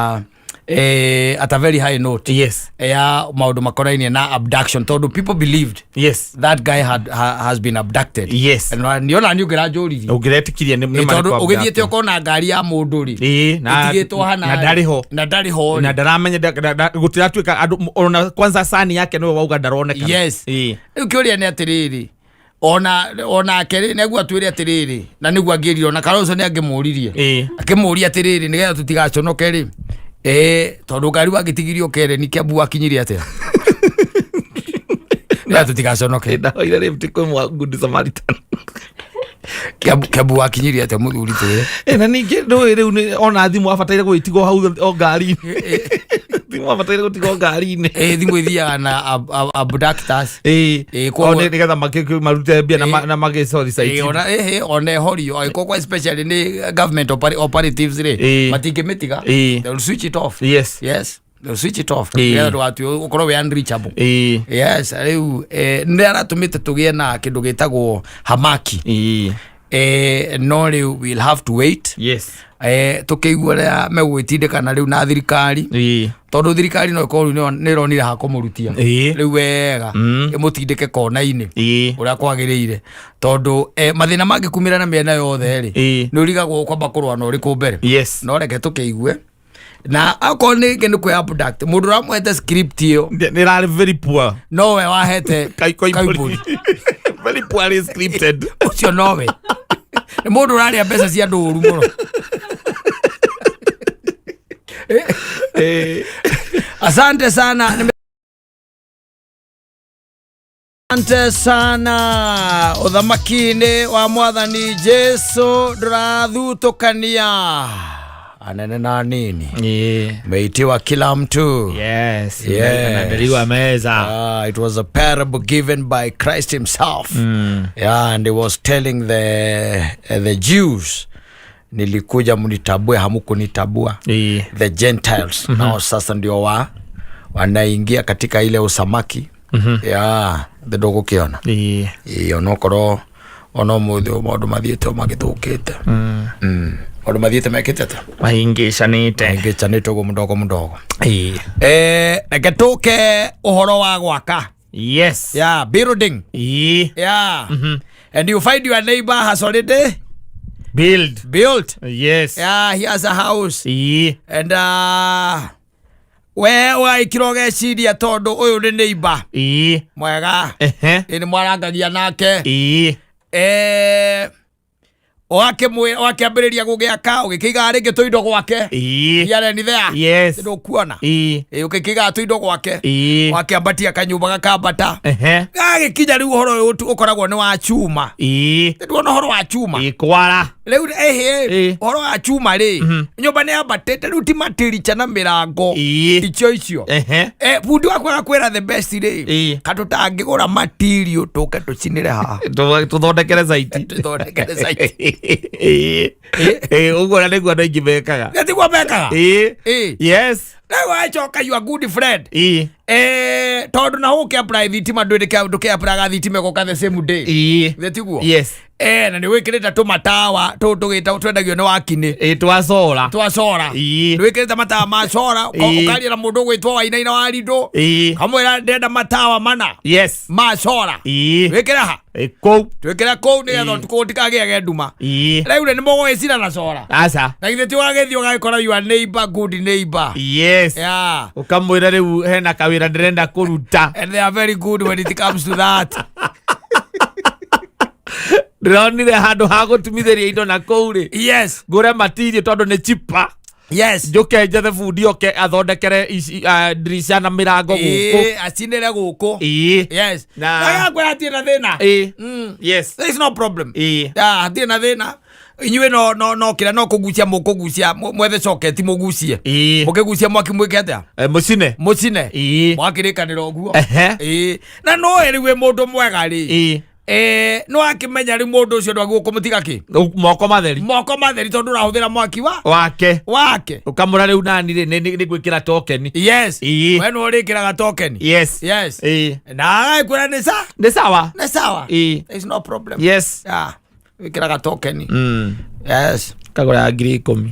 at a very high note ya maũndũ makonainie na abduction, tondũ people believed that guy has been abducted. Na niona nĩ ũngĩranjũririe. Ũngĩretĩkirie nĩ Tondũ ũgĩthiĩte ũkona ngari ya mũndũ rĩ, ĩtigĩtwo hana na ndarĩ ho. Na ndarĩ ho na rĩ. Ndaramenya gũtiratuĩka andũ ona kwanza sani yake nĩwe wauga ndaronekana. Rĩu kĩũria nĩ atĩrĩrĩ, ona onake rĩ, nĩguo atwĩre atĩrĩrĩ, na nĩguo angĩrire, ona Kalonzo nĩ angĩmũririe, akĩmũria atĩrĩrĩ, nĩgetha tũtigaconoke rĩ, tondũ ngari wagĩtigirio Karen Kiambu wakinyirie atĩa, nĩgetha tũtigaconoke. Ndahoire rĩu kwĩ mwa Good Samaritan. Kiambu wakinyirie atĩa, mũthuri, twĩre. Na ningĩ ndũĩ rĩu ona thimũ abataire gwĩtigwo hau o ngari-inĩ, thimũ abataire gũtigwo ngari-inĩ. Thimũ ithiaga na abductors. O nĩgetha marute mbia na magĩcolicite. Ona ona ehorio angĩkorwo kwa especially nĩ government operatives rĩ, matingĩmĩtiga. They will switch it off. Yes, they will switch it off nĩgetha ndũgatue ũkorwo wĩ unreachable. Yes, rĩu nĩ aratũmĩte tũgĩe na kĩndũ gĩtagwo hamaki. No rĩu we'll have to wait tũkĩigua ũrĩa megũgĩtindĩkana rĩu na thirikari, tondũ thirikari no ĩkorwo rĩu nĩ ĩronire ha kũmũrutia rĩu wega, ĩmũtindĩke kona-inĩ ũrĩa kwagĩrĩire, tondũ mathĩna mangĩkumĩra na mĩena yothe rĩ, nĩ ũrigagwo kwamba kũrũa na ũrĩkũ mbere. No reke tũkĩigue, na akorwo nĩ nĩ kwĩ abduct, mũndũ ũramũhete script ĩyo Nĩ rarĩ very poor. Nowe wahete Koimbũri. Koimbũri. Very poorly scripted. Ũcio nowe Nĩ mũndũ ũrarĩa mbeca cia andũ ũru mũno. Asante sana. Asante sana. Ũthamaki-inĩ wa Mwathani Jesu ndũrathutũkania anene na anini. Umeitiwa kila mtu. Yes. Yes. Anaandaliwa meza. Ah, it was a parable given by Christ himself. Yeah, and he was telling the Jews, nilikuja mnitabue, hamukunitabua. The Gentiles. Nao sasa ndio wanaingia katika ile usamaki. Yeah, the ndũgũkĩona. Ĩĩ, onokorwo ona ũmũthĩ ũyũ maũndũ mathiĩte o magĩthũkĩte. Maũndũ mathiĩte mekĩte atĩa? Mahingĩcanĩte. Mahĩngĩcanĩte ũguo mũdogo mũdogo. Reke tũke ũhoro wa gwaka. Yes. Yeah, building. Yeah. And you find your neighbor has already Build. built. Yes. Yeah, he has a house. And we ũgaikira ũgeciria tondũ ũyũ nĩ neighbor. Mwega. Ĩ nĩ mwarangagia nake. Ũgakĩambĩrĩria gũgĩaka, ũgĩkĩigaga rĩngĩ tũindo gwake. Here and there. Yes. Ndũkuona. Ĩ, ũgĩkĩigaga tũindo gwake. Wakĩambatia kanyũmba gakambata. Gagĩkinya rĩu ũhoro ũyũ ũkoragwo nĩ wa chuma. Nĩnduona ũhoro wa chuma. Kwara. Rĩu ĩhĩ, ũhoro wa chuma rĩ, nyũmba nĩ yambatĩte rĩu ti matiricha na mĩrango. Icio icio. Bundi waku agakwĩra the best rĩ. Katũtangĩgũra material tũke tũcinĩre haha. Tũthondekere site. Tũthondekere site. Ũguo na nĩguo andũ aingĩ mekaga. Na tiguo mekaga? Yes. Rĩu wacoka your good friend. Tondũ na ũkĩ apply thitima ndũkĩ apply thitima ĩgoka the same day. Nĩ tiguo? Yes. Na nĩ wĩkĩrĩte tũmatawa tũtũ tũgĩtagwo twendagio nĩ wakinĩ. Twa solar. Twa solar. Nĩ wĩkĩrĩte matawa ma solar, ũkaria na mũndũ ũgwĩtwo Wainaina wa Rindũ. Kamwĩra ndĩrenda matawa mana. Yes. Ma solar. Wĩkĩre ha? Kũu. Twĩkĩre kũu nĩgetha ũtukũ gũtikagĩage nduma. Rĩu rĩ, nĩ mũgũgĩcina na solar. Aca. Na githĩ ti ũgagĩthiĩ ũgagĩkora your neighbor, good neighbor. Yes. Yeah. Ũkamwĩra rĩu hena kawĩra ndĩrenda kũruta. And they are very good when it comes to that. Ndĩronire handũ ha gũtumithĩria indo na kũu rĩ. Yes. Ngũre material tondũ nĩ cheaper. Yes. Njũke njethe bundi oke athondekere ici, ndirica na mĩrango gũkũ. Acinĩre gũkũ. Yes. Na- Na agakwĩra hatirĩ na thĩna. Yes. There is no problem. Yeah, hatirĩ na thĩna. Inyuĩ no kĩrĩa no kũgucia mũkũgucia, mwethe coketi mũgucie. Mũkĩgucia mwaki mwĩke atĩa? Mũcine. Mũcine. Mwakĩrĩkanĩra ũguo. Na no rĩu wĩ mũndũ mwega rĩ. No akĩmenya rĩu mũndũ ũcio ndwagĩrĩirwo kũmũtiga kĩ? Moko matheri. Moko matheri tondũ ũrahũthĩra mwaki wa? Wake. Wake. Ũkamũra rĩu nani rĩ, nĩ gwĩkĩra token. Yes. We nĩ ũrĩkĩraga token. Yes. Yes. Na agagĩkwĩra nĩ sa? Nĩ sawa. Nĩ sawa. There is no problem. Yes. Yeah. Wĩkĩraga token. Yes. Kagũra ngiri ikũmi.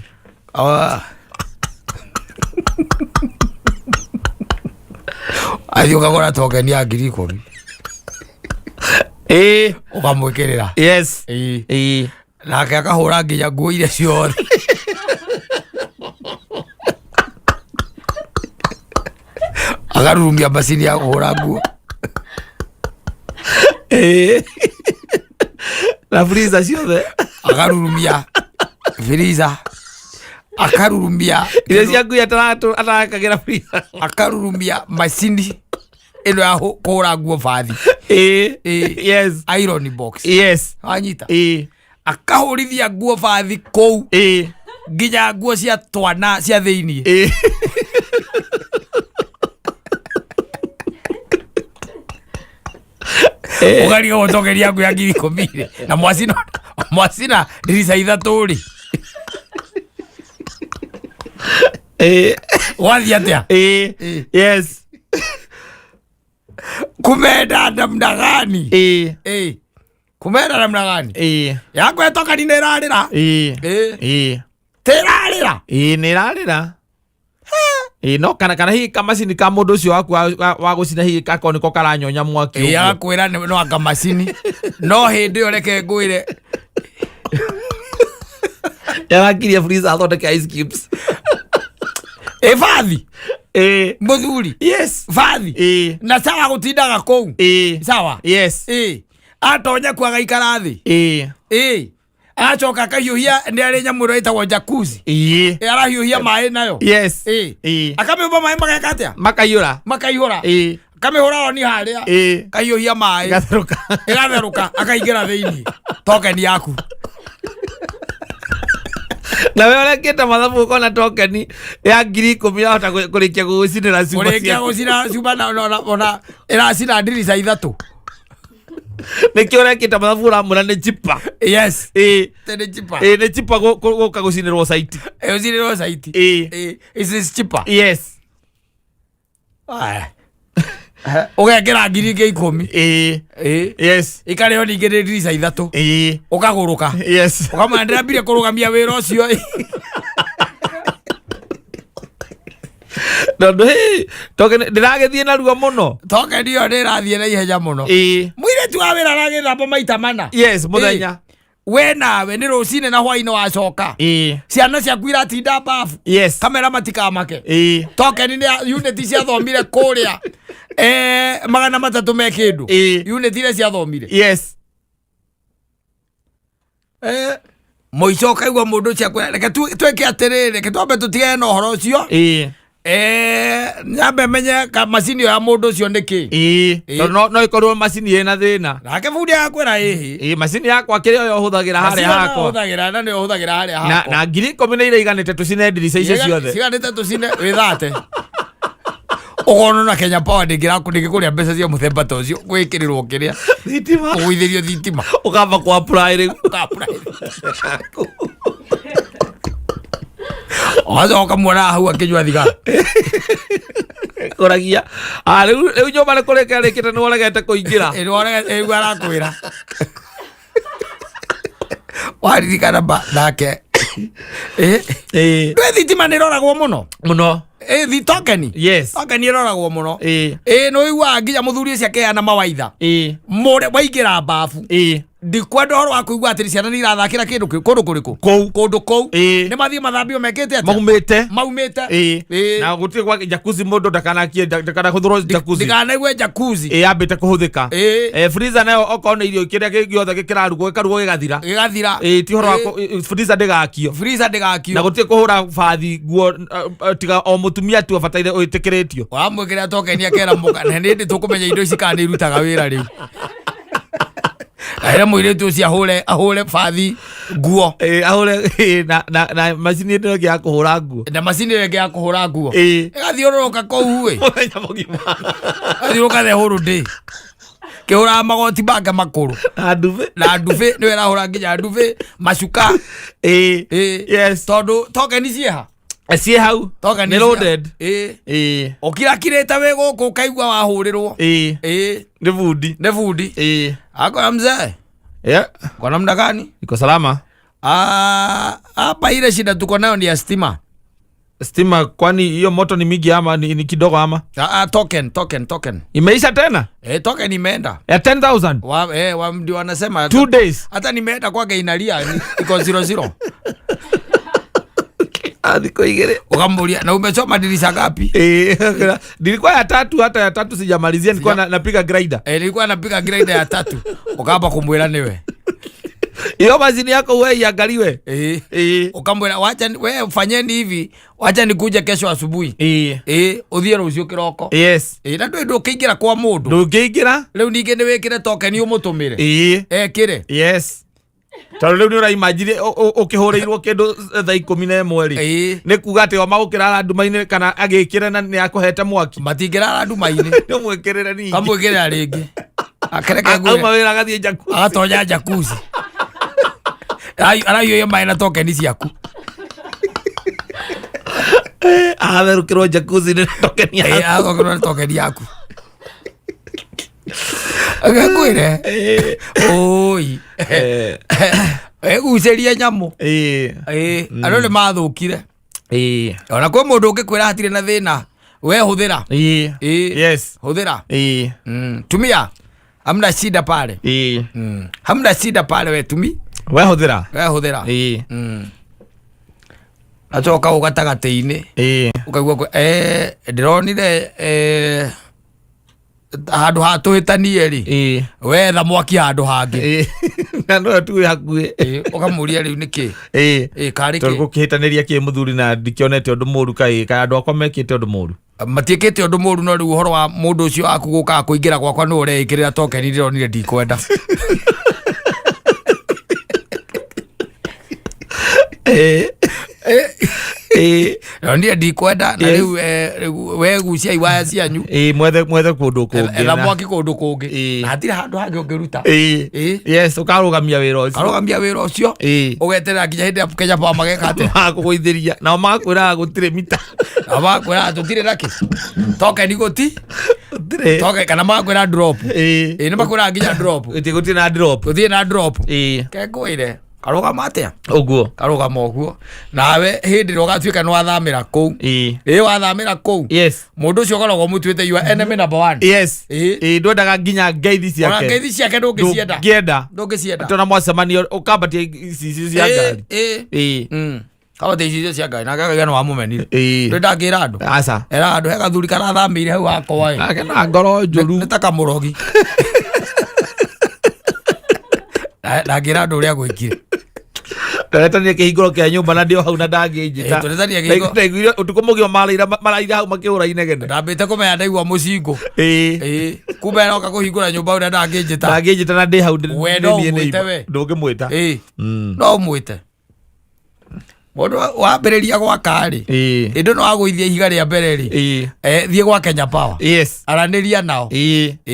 Athiĩ ũkagũra token ya ngiri ikũmi. Ũkamwĩkĩrĩra. Yes. Nake akahũra nginya nguo iria ciothe. Akarurumia macini ya kũhũra nguo. Na freezer ciothe. Akarurumia freezer. Akarurumia iria cia ngui atarakagĩra freezer. Akarurumia macini ĩno ya kũhũra nguo bathi. Yes. Iron box. Yes. Wanyita? Akahũrithia nguo bathi kũu. Nginya nguo cia twana cia thĩiniĩ. Ũgaria gũcokeria nguo ya ngiri ikũmi rĩ. Na mwacina ndirica ithatũ rĩ. Wathiĩ atĩa? Yes. Kumenda namna gani? Kumenda namna gani? Yakwa etoka ni nĩrarĩra. Tĩrarĩra. Nĩ ĩrarĩra. No kana hihi kamacini ka mũndũ ũcio waku wa gũcina hihi gakorwo nĩko karanyonya mwaki ũguo. Agakwĩra no anga macini. No hĩndĩ ĩyo reke ngwĩre. Yarakirie freezer athondeke ice cubes. Bathi. Mũthuri. Yes. Bathi. Na sawa gũtindaga kũu. Sawa. Yes. Atonya ku agaikara thĩ. Agacoka akahiũhia, nĩ arĩ nyamũ ĩrĩa ĩtagwo jacuzzi. Arahiũhia maĩ nayo. Akamĩhumba maĩ mageka atĩa? Makaiyũra. Makaihũra. Kamĩhũra oni harĩa. Kahiũhia maĩ. Ĩgatherũka. Ĩgatherũka, akaingĩra thĩinĩ token yaku. Na we ũrekĩte mathabu ũkona token ya 10,000 yahota kũrĩkia gũgũcinĩra cuma kũrĩkia ciaku. Gũcina cuma na ona ĩracina ndirica ithatũ. Nĩkĩo ũrekĩte mathabu ũramwĩra nĩ chipa. Nĩ chipa. Ĩĩ, nĩ chipa gũka gũcinĩrwo site. Ũcinĩrwo site. It is cheaper. Aya. Ũgekĩra 10,000. Ikarĩo ningĩ nĩ ndirica ithatũ. Ũkagũrũka. Ũkamwĩra ndĩrambire kũrũgamia wĩra ũcio. Tondũ hĩ, token ndĩragĩthiĩ narua mũno. Token ĩyo nĩ ĩrathiĩ na ihenya mũno. Mũirĩtu wa wĩra aragĩthamba maita mana. Yes, mũthenya. We nawe nĩ rũcinĩ na hwainĩ wacoka. Ciana ciaku iratinda bafu. Kamera matikamake. Token nĩ unit ciathomire kũrĩa 300 me kĩndũ. Unit iria ciathomire. Mũico ũkaigua mũndũ ũcio akwĩra reke twĩke atĩrĩrĩ, reke twambe tũtigane na ũhoro ũcio. Nyambe menye ka macini ĩyo ya mũndũ ũcio nĩ kĩ. Tondũ no ĩkorwo macini ĩna thĩna. Nake bundi agakwĩra ĩhĩ. Macini yakwa kĩrĩa ũyũ ũhũthagĩra harĩa Macini ĩyo hakwa. ũhũthagĩra na nĩyo ũhũthagĩra harĩa Na hakwa. na 10,000 nĩ iraiganĩte tũcine ndirica icio ciothe. Ciganĩte tũcine wĩthate. Ũkona na Kenya Power ndĩngĩkũrĩa mbeca cia mũthemba ta ũcio gwĩkĩrĩrwo kĩrĩa. Thitima. Kũgũithĩrio thitima. Ũkamba kũ apply rĩu. Ũka apply. Ũgacoka ũkamuona hau akĩnyua thigara. Kũragia. Ah, rĩu nyũmba nĩ kũrĩka ĩrĩkĩte nĩ ũregete kũingĩra. Ĩ, nĩwe arakwĩra. Waririkana nake. Ndũĩ thitima nĩ ĩroragwo mũno? Mũno. Token. Token ĩroragwo mũno. Nĩ ũiguaga nginya mũthuri ũcio akĩheana mawaitha. Mũre waingĩra bafu. Ndikwenda ũhoro wa kũigua atĩ ciana nĩ irathakĩra kĩndũ kũndũ kũrĩkũ? Kũu. Kũndũ kũu. Nĩ mathiĩ mathambio mekĩte atĩa? Maumĩte. Maumĩte. Na gũtirĩ gwa jacuzzi mũndũ ndakanakie ndakanahũthĩrwo jacuzzi. Ndikanaigue jacuzzi. Yambĩte kũhũthĩka. Freezer nayo okorwo nĩ irio kĩrĩa gĩothe kĩrarugwo gĩkarugwo gĩgathira. Gĩgathira. Ti ũhoro wa freezer ndĩgakio. Freezer ndĩgakio. Na gũtirĩ kũhũra bathi nguo tiga o mũtumia tu abataire wĩtĩkĩrĩtio. Wamwĩkĩra token akera mũka na nĩ hĩndĩ tũkũmenya indo ici kana nĩ irutaga wĩra rĩu. Ahera mũirĩtu ũcio ahũre bathi nguo. Ahũre, na macini ĩno ĩngĩ ya kũhũra nguo. Na macini ĩyo ĩngĩ ya kũhũra nguo. Ĩgathiũrũrũka kũu ĩ. Mũthenya mũgima. Ĩgathiũrũrũka the whole day. Kĩhũraga magoti make makũrũ. Na ndubi. Na ndubi, nĩwe ĩrahũra nginya ndubi, macuka. Tondũ token ciĩha? Ciĩ hau. Token Nĩ ciĩ loaded. Ũkirakirĩte wĩ gũkũ ũkaigua wahũrĩrwo. Nĩ bundi. Nĩ bundi. Akora mzee. Kwa namna gani? Iko salama. Hapa ile shida tuko nayo ni ya stima. Stima, kwani hiyo moto ni mingi ama ni kidogo ama? Token, token, token. Imeisha tena? Token imeenda. Ya 10,000? Ndio wanasema. 2 days. Hata nimeenda kwake inalia, iko 0-0. Thikũ igĩrĩ. Ukambulia, na umechoma dirisha ngapi? Nilikuwa ya tatu, hata ya tatu sijamalizia, nilikuwa napiga grinder. Nilikuwa napiga grinder ya tatu. Ukaamba kumwira niwe. Iyo mashini yako wewe iangaliwe. Ukamwira, wacha wewe fanyeni hivi, wacha nikuje kesho asubuhi. Uthie rũciũ kĩroko. Na ndũĩ ndũkĩingĩra kwa mũndũ. Ndũngĩingĩra? Rĩu ningĩ nĩ wĩkĩre token ũmũtũmĩre. Ekĩre. Tondũ rĩu nĩ ũraimagine ũkĩhũrĩirwo kĩndũ thaa 11 rĩ. Nĩ kuga atĩ o magũkĩrara nduma-inĩ kana agĩkĩre na nĩ akũhete mwaki. Matingĩrara nduma-inĩ. Nĩ ũmwĩkĩrĩre ningĩ. Kamwĩkĩrĩra rĩngĩ. Akereke Auma ngwĩre. wĩra agathiĩ jacuzzi. Agatonya jacuzzi. Araiyũria maĩ na tokeni ciaku. Atherũkĩrwo jacuzzi nĩ tokeni yaku. Atherũkĩrwo nĩ tokeni yaku. Agakwĩre. Oi. Egucĩrie nyamũ. Andũ nĩ mathũkire. Ona kwĩ mũndũ ũngĩkwĩra hatirĩ na thĩna, we hũthĩra. Hũthĩra. Tumia. Hamna shida pale. Hamna shida pale we tumi. We hũthĩra. We hũthĩra. Acoka hau gatagatĩ-inĩ. Ũkaigua ndĩronire, Handũ ha tũhĩtanie rĩ, wetha mwaki handũ hangĩ. Na no tu wĩ hakuhĩ. Ũkamũria rĩu nĩkĩ? Karĩ Tondũ kĩ? gũkĩhĩtanĩria kĩ mũthuri na ndikĩonete ũndũ mũru, kaĩ kaĩ andũ akwa mekĩte ũndũ mũru? Matiĩkĩte ũndũ mũru, no rĩu ũhoro wa mũndũ ũcio waku gũkaga kũingĩra gwakwa nĩ ũreĩkĩrĩra tokeni ndĩronire ndikwenda. Ndĩronire ndikwenda na rĩu rĩu we gucia iwaya cianyu. Mwethe kũndũ kũngĩ. Etha mwaki kũndũ kũngĩ. Na hatirĩ handũ hangĩ ũngĩruta. Yes, ũkarũgamia wĩra ũcio. Karũgamia wĩra ũcio. Ũgeterera nginya hĩndĩ ĩrĩa Kenya Power mageka atĩa? Makũgũithĩria nao magakwĩraga gũtirĩ mita. Na magakwĩra tũtirĩ nakĩ tokeni gũti Gũtirĩ. token kana magakwĩra drop. Nĩ makwĩraga nginya drop. Gũtirĩ na drop. Gũtirĩ na drop. Kengwĩre karũgama atĩa? Ũguo. Karũgama ũguo nawe hĩndĩ ĩrĩa ũgatuĩka nĩ wathamĩra kũu. Wathamĩra kũu, mũndũ ũcio ũkoragwo mũtuĩte your enemy number one. Ndwendaga nginya ngeithi Ona ciake. Ngeithi ciake ndũngĩcienda. Ndũngĩenda. Ndũngĩcienda. Tona mwacemanio ũkambatia icicio cia ngari. Kambatia icicio cia ngari nake akauga nĩ wamũmenire. Ndĩ ndangĩra andũ. Aca. Era andũ he gathuri karathamĩire hau hakwa ĩ. Nake na ngoro njũru. Nĩ ta kamũrogi. Ndangĩra andũ ũrĩa gwĩkire. Tũretania kĩhingũro kĩa nyũmba na ndĩ o hau na ndangĩnjĩta. Tũretania kĩhingo- Ndaiguire ũtukũ mũgima maraira hau makĩhũra inegene. Ndambĩte kũmenya ndaigua mũcingũ. Kumbe aroka kũhingũra nyũmba ũrĩa ndangĩnjĩta. Ndangĩnjĩta na ndĩ hau We no nĩ niĩ ũmwĩte neighbor. we. Ndũngĩmwĩta. No ũmwĩte mũndũ wambĩrĩria gwaka rĩ, ĩndĩ no agũithia ihiga rĩa mbere rĩ, thiĩ gwa Kenya Power, aranĩria nao,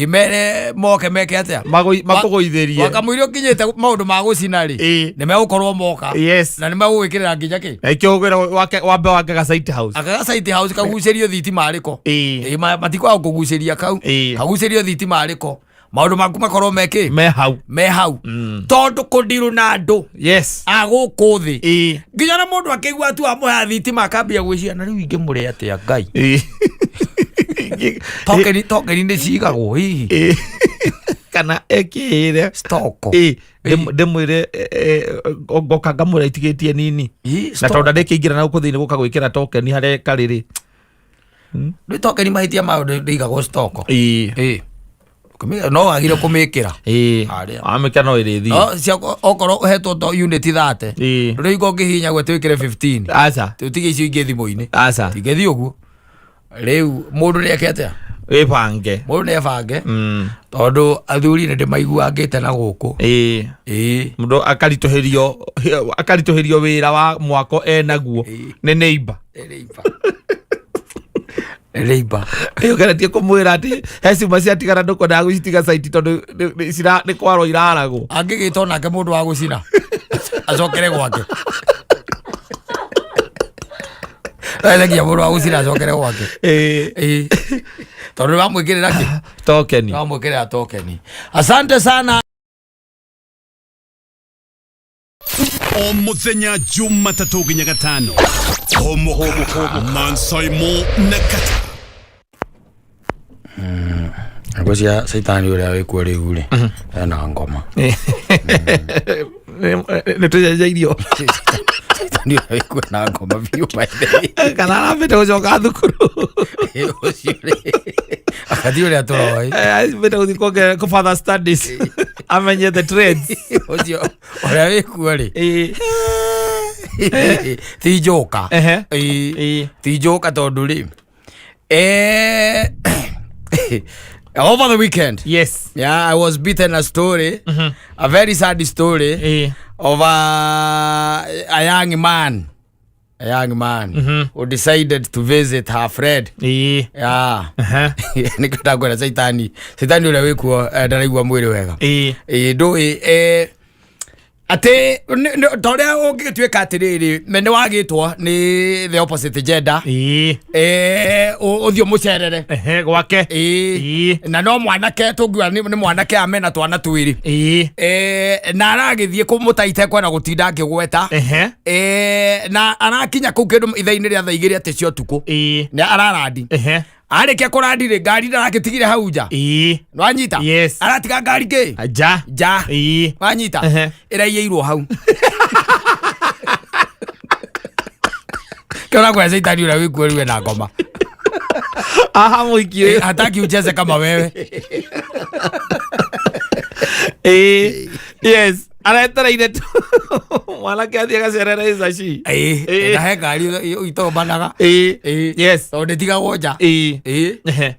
mere moke meke atĩa? Makũgũithĩrie. Wakamũiria ũkinyĩte maũndũ ma gũcina rĩ, nĩ megũkorwo moka na nĩ megũgwĩkĩrĩra nginya kĩ. Ĩkĩo ũgwĩra wambe wake ga site house. Akaga site house kagucĩrio thitima rĩko. Matikwaga kũgucĩria kau. Kagucĩrio thitima rĩko, maũndũ maku makorwo mekĩ? Me hau. Me hau, tondũ kũndirũ na andũ a gũkũ thĩ, nginya na mũndũ akĩigua tu amũhea thitima akambia gwĩciria, na rĩu ingĩmũrĩa atĩa Ngai? Tokeni nĩ cigagwo hihi? Kana ekĩĩre stoko. Ndĩmwĩre ngoka ngamũra itigĩtie nini na Stock. Tondũ ndĩkĩingĩra na gũkũ thĩinĩ gũka gwĩkĩra tokeni harĩa karĩrĩ. Rĩu tokeni mahĩtia mayo ndĩigagwo stoko. No wagire kũmĩkĩra Harĩa. Wamĩkĩra no ĩrĩthiĩ. No okorwo ũhetwo to unit 30, rĩu ingo ũngĩhihinya gwe twĩkĩre 15, Aca. tũtige icio ingĩ thimũ-inĩ. Aca. Tingĩthiĩ ũguo. Rĩu mũndũ nĩeke atĩa? Wĩbange. Mũndũ nĩebange, tondũ athuri nĩ ndĩmaiguangĩte na gũkũ. Mũndũ akaritũhĩrio wĩra wa mwako enaguo nĩ neighbor. Nĩ neighbor. Ũgeretie kũmwĩra atĩ he cuma ciatigara ndũkwendaga gũcitiga site tondũ nĩ kwarwo iraragwo. Angĩgĩta onake mũndũ wa gũcina acokere gwake. Nginya mũndũ wa gũcina acokere gwake. Tondũ nĩwamwĩkĩrĩra kĩ? Tokeni. Nĩwamwĩkĩrĩra tokeni. Asante sana. O muthenya Jumatatũ nginya Gatano, homo Mansaimo na Kata. Ngwĩciria caitani ũrĩa wĩkuo rĩu rĩ ena ngoma. Nĩ tũcenjeirio. Caitani ũrĩa wĩkuo na ngoma biũ, by the way. Kana arambĩte gũcoka thukuru. Ũcio rĩ akathiĩ ũrĩa tũroĩ. Ambĩte gũthiĩ kuongerera kũ further studies amenye the trades. Ũcio ũrĩa wĩkuo rĩ ti njoka. Ti njoka tondũ rĩ over the weekend, yeah, I was beaten a story, a very sad story of a young man, a young man who decided to visit her friend. Yeah. Nĩkĩo ndakwĩra caitani caitani ũrĩa wĩkuo ndaraigua mwĩrĩ wega. Ndũĩ atĩ ta ũrĩa ũngĩgĩtuĩka atĩrĩrĩ nĩ wagĩtwo nĩ the opposite gender, ũthiĩ ũmũcerere. Gwake. Na no mwanake tũngiuga nĩ mwanake amena twana twĩrĩ. Na aragĩthiĩ kũmũtaite kwenda gũtinda akĩgweta. Na arakinya kũu kĩndũ ithaa-inĩ rĩa thaa 2 atĩ cia ũtukũ. Nĩ ararandi. Arĩkia kũrandi rĩ, ngari ndarakĩtigire hau nja. Nwanyita? Yes. Aratiga ngari kĩ? Nja. Nja. Wanyita? Ĩraiyĩirwo hau. Kĩona kwa caitani ũrĩa wĩkuo rĩu ena ngoma. Aha mũhiki Eh, ũyũ. Hataki ucheze kama wewe. Ĩĩ. Yes, aretereire tu mwanake athiĩ agacerere icaci. Ĩĩ, na he ngari itombanaga. Ĩĩ. Ĩĩ. Yes. Tondũ ndĩtigagwo nja. Ĩĩ. Ĩĩ. Ehe.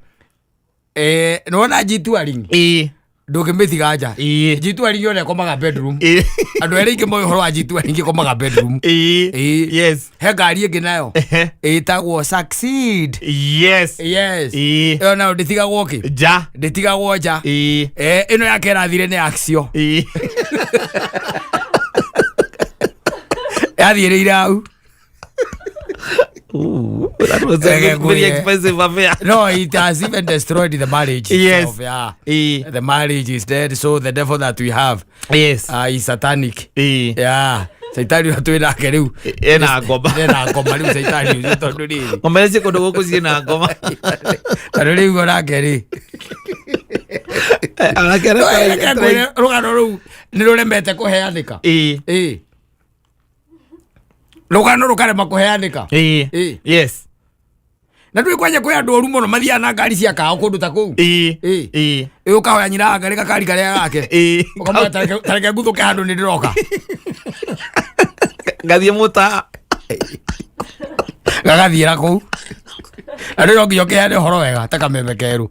Eh, nĩwona G-Touring? Ĩĩ. Ndũngĩmĩtiga nja. Ĩĩ. G-Touring yona ĩkomaga bedroom. Ĩĩ. Andũ arĩa aingĩ moĩ ũhoro wa G-Touring ĩkomaga bedroom. Ĩĩ. Ĩĩ. Yes. He ngari ĩngĩ nayo Ehe. ĩtagwo Succeed. Yes. Yes. Ĩĩ. Ĩyo nayo ndĩtigagwo kĩ? Nja. Ndĩtigagwo nja. Ĩĩ. Eh, ĩno yake ĩrathire nĩ Axio. Ĩĩ. Yathiĩrĩire hau. Ooh, that was a Ege very ngwĩre. expensive affair. No, it has even destroyed the marriage Yes. itself, yeah. Ĩĩ. The marriage is dead, so the devil that we have Yes. is satanic. Ĩĩ. Yeah. Caitani ũrĩa twĩ nake rĩu Ena ngoma. Ena ngoma rĩu caitani ũcio tondũ rĩrĩ Ngoma iria ciĩ kũndũ gũkũ ciĩna ngoma. Tondũ rĩu onake rĩ Eh, anake No, reke ngwĩre, rũgano rũu nĩ rũremete kũheanĩka. Ĩĩ. Ĩĩ. Rũgano rũkarema kũheanĩka. Ĩĩ. Ĩĩ. Yes. Na ndũĩ kwanja kwĩ andũ oru mũno mathiaga na ngari cia kao kũndũ ta kũu. Ĩĩ. Ĩĩ. Ĩĩ. Ĩ ũkahoya nyina wa ngari gakari karĩa gake. Ĩĩ. Ũkamwĩra tareke nguthũke handũ nĩ ndĩroka. Ngathiĩ mũtaa. Gagathiĩra kũu. Na ndũĩ no nginya ũkĩheane ũhoro wega ta kameme kerũ.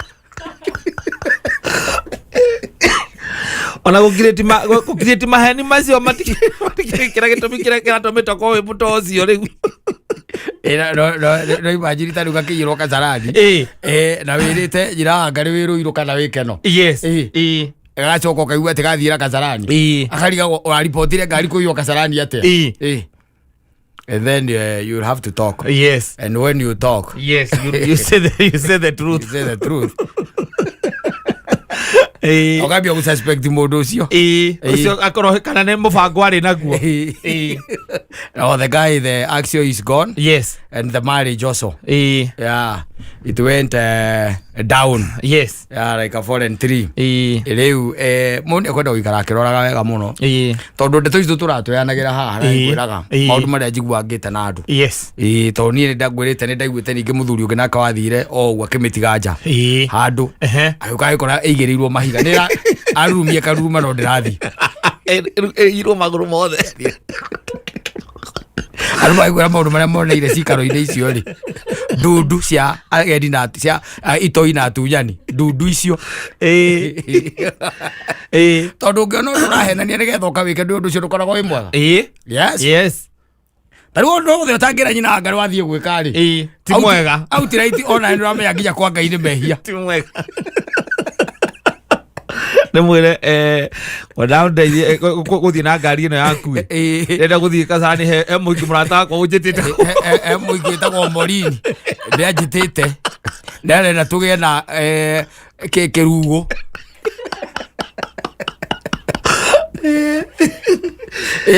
Ona gũkirĩti maheni macio matikĩrĩ kĩrĩa gĩtũmi kĩrĩa kĩratũmĩte ũkorwo wĩ mũto ũcio rĩu. Ĩ, no imagine ta rĩu gakĩiyĩrwo kasarani. Ĩĩ. Ĩ, na wĩrĩte nyina wa ngari wĩ rũirũ kana wĩ keno. Yes. Ĩĩ. Ĩĩ. Gagacoka ũkaigua atĩ gathiĩra kasarani. Ĩĩ. Akarigagwo ũraribotire ngari kũiywo kasarani atĩa. Ĩĩ. Ĩĩ. And then you'll have to talk. Yes. And when you talk, Yes, you say the you truth. say the truth. Ĩĩ. Ũkambia gũsuspect mũndũ ũcio. Ĩĩ. Ĩĩ. Ũcio akorwo kana nĩ mũbango arĩ naguo. Ĩĩ. Oh, the guy, the axio is gone. Yes. And the marriage also. Ĩĩ. Yeah. It went down. Yes. Yeah, like a fallen tree. Ĩĩ. Rĩu mũndũ nĩekwenda gũikara akĩroraga wega mũno. Ĩĩ. Tondũ ndeto ici tũratũyanagĩra haha na Ĩĩ. ngwĩraga Ĩĩ. maũndũ marĩa njiguaga ngĩte na andũ. Yes. Ĩĩ, tondũ niĩ nĩndangwĩrĩte nĩndaiguĩte ningĩ mũthuri ũngĩ nake wathire o ũguo akĩmĩtiga nja Ĩĩ. handũ Ehe. agĩũka agĩkora ĩigĩrĩirwo mahiga nĩ arurumie karuruma no ndĩrathiĩ. Ĩirwo magũrũ mothe. Andũ magĩkwĩra maũndũ marĩa moneire cikaro-inĩ icio rĩ, ndundu cia agendi na cia itoi na atunyani, ndundu icio. Ĩĩ. Ĩĩ. Tondũ ũngĩona ũndũ ũrahenania nĩgetha ũkawĩke ndũĩ ũndũ ũcio ndũkoragwo wĩ mwega. Ĩĩ. Yes. Yes. Ta rĩu ũndũ wothe ũtangĩra nyina wa Ngai wathiĩ gwĩka rĩ, Ĩĩ. Ti mwega. Outright ona nĩ ũramenya nginya kwa Ngai nĩ mehia. Ti mwega. Nĩ mwĩre kwenda ũndeithie gũthiĩ na ngari ĩno yaku ĩ. Ĩĩ. Ndĩrenda gũthiĩ Kasarani he mũingĩ mũrata wakwa ũnjĩtĩte. He mũingĩ wĩtagwo Morini nĩanjĩtĩte nĩarenda tũgĩe na kĩrugo.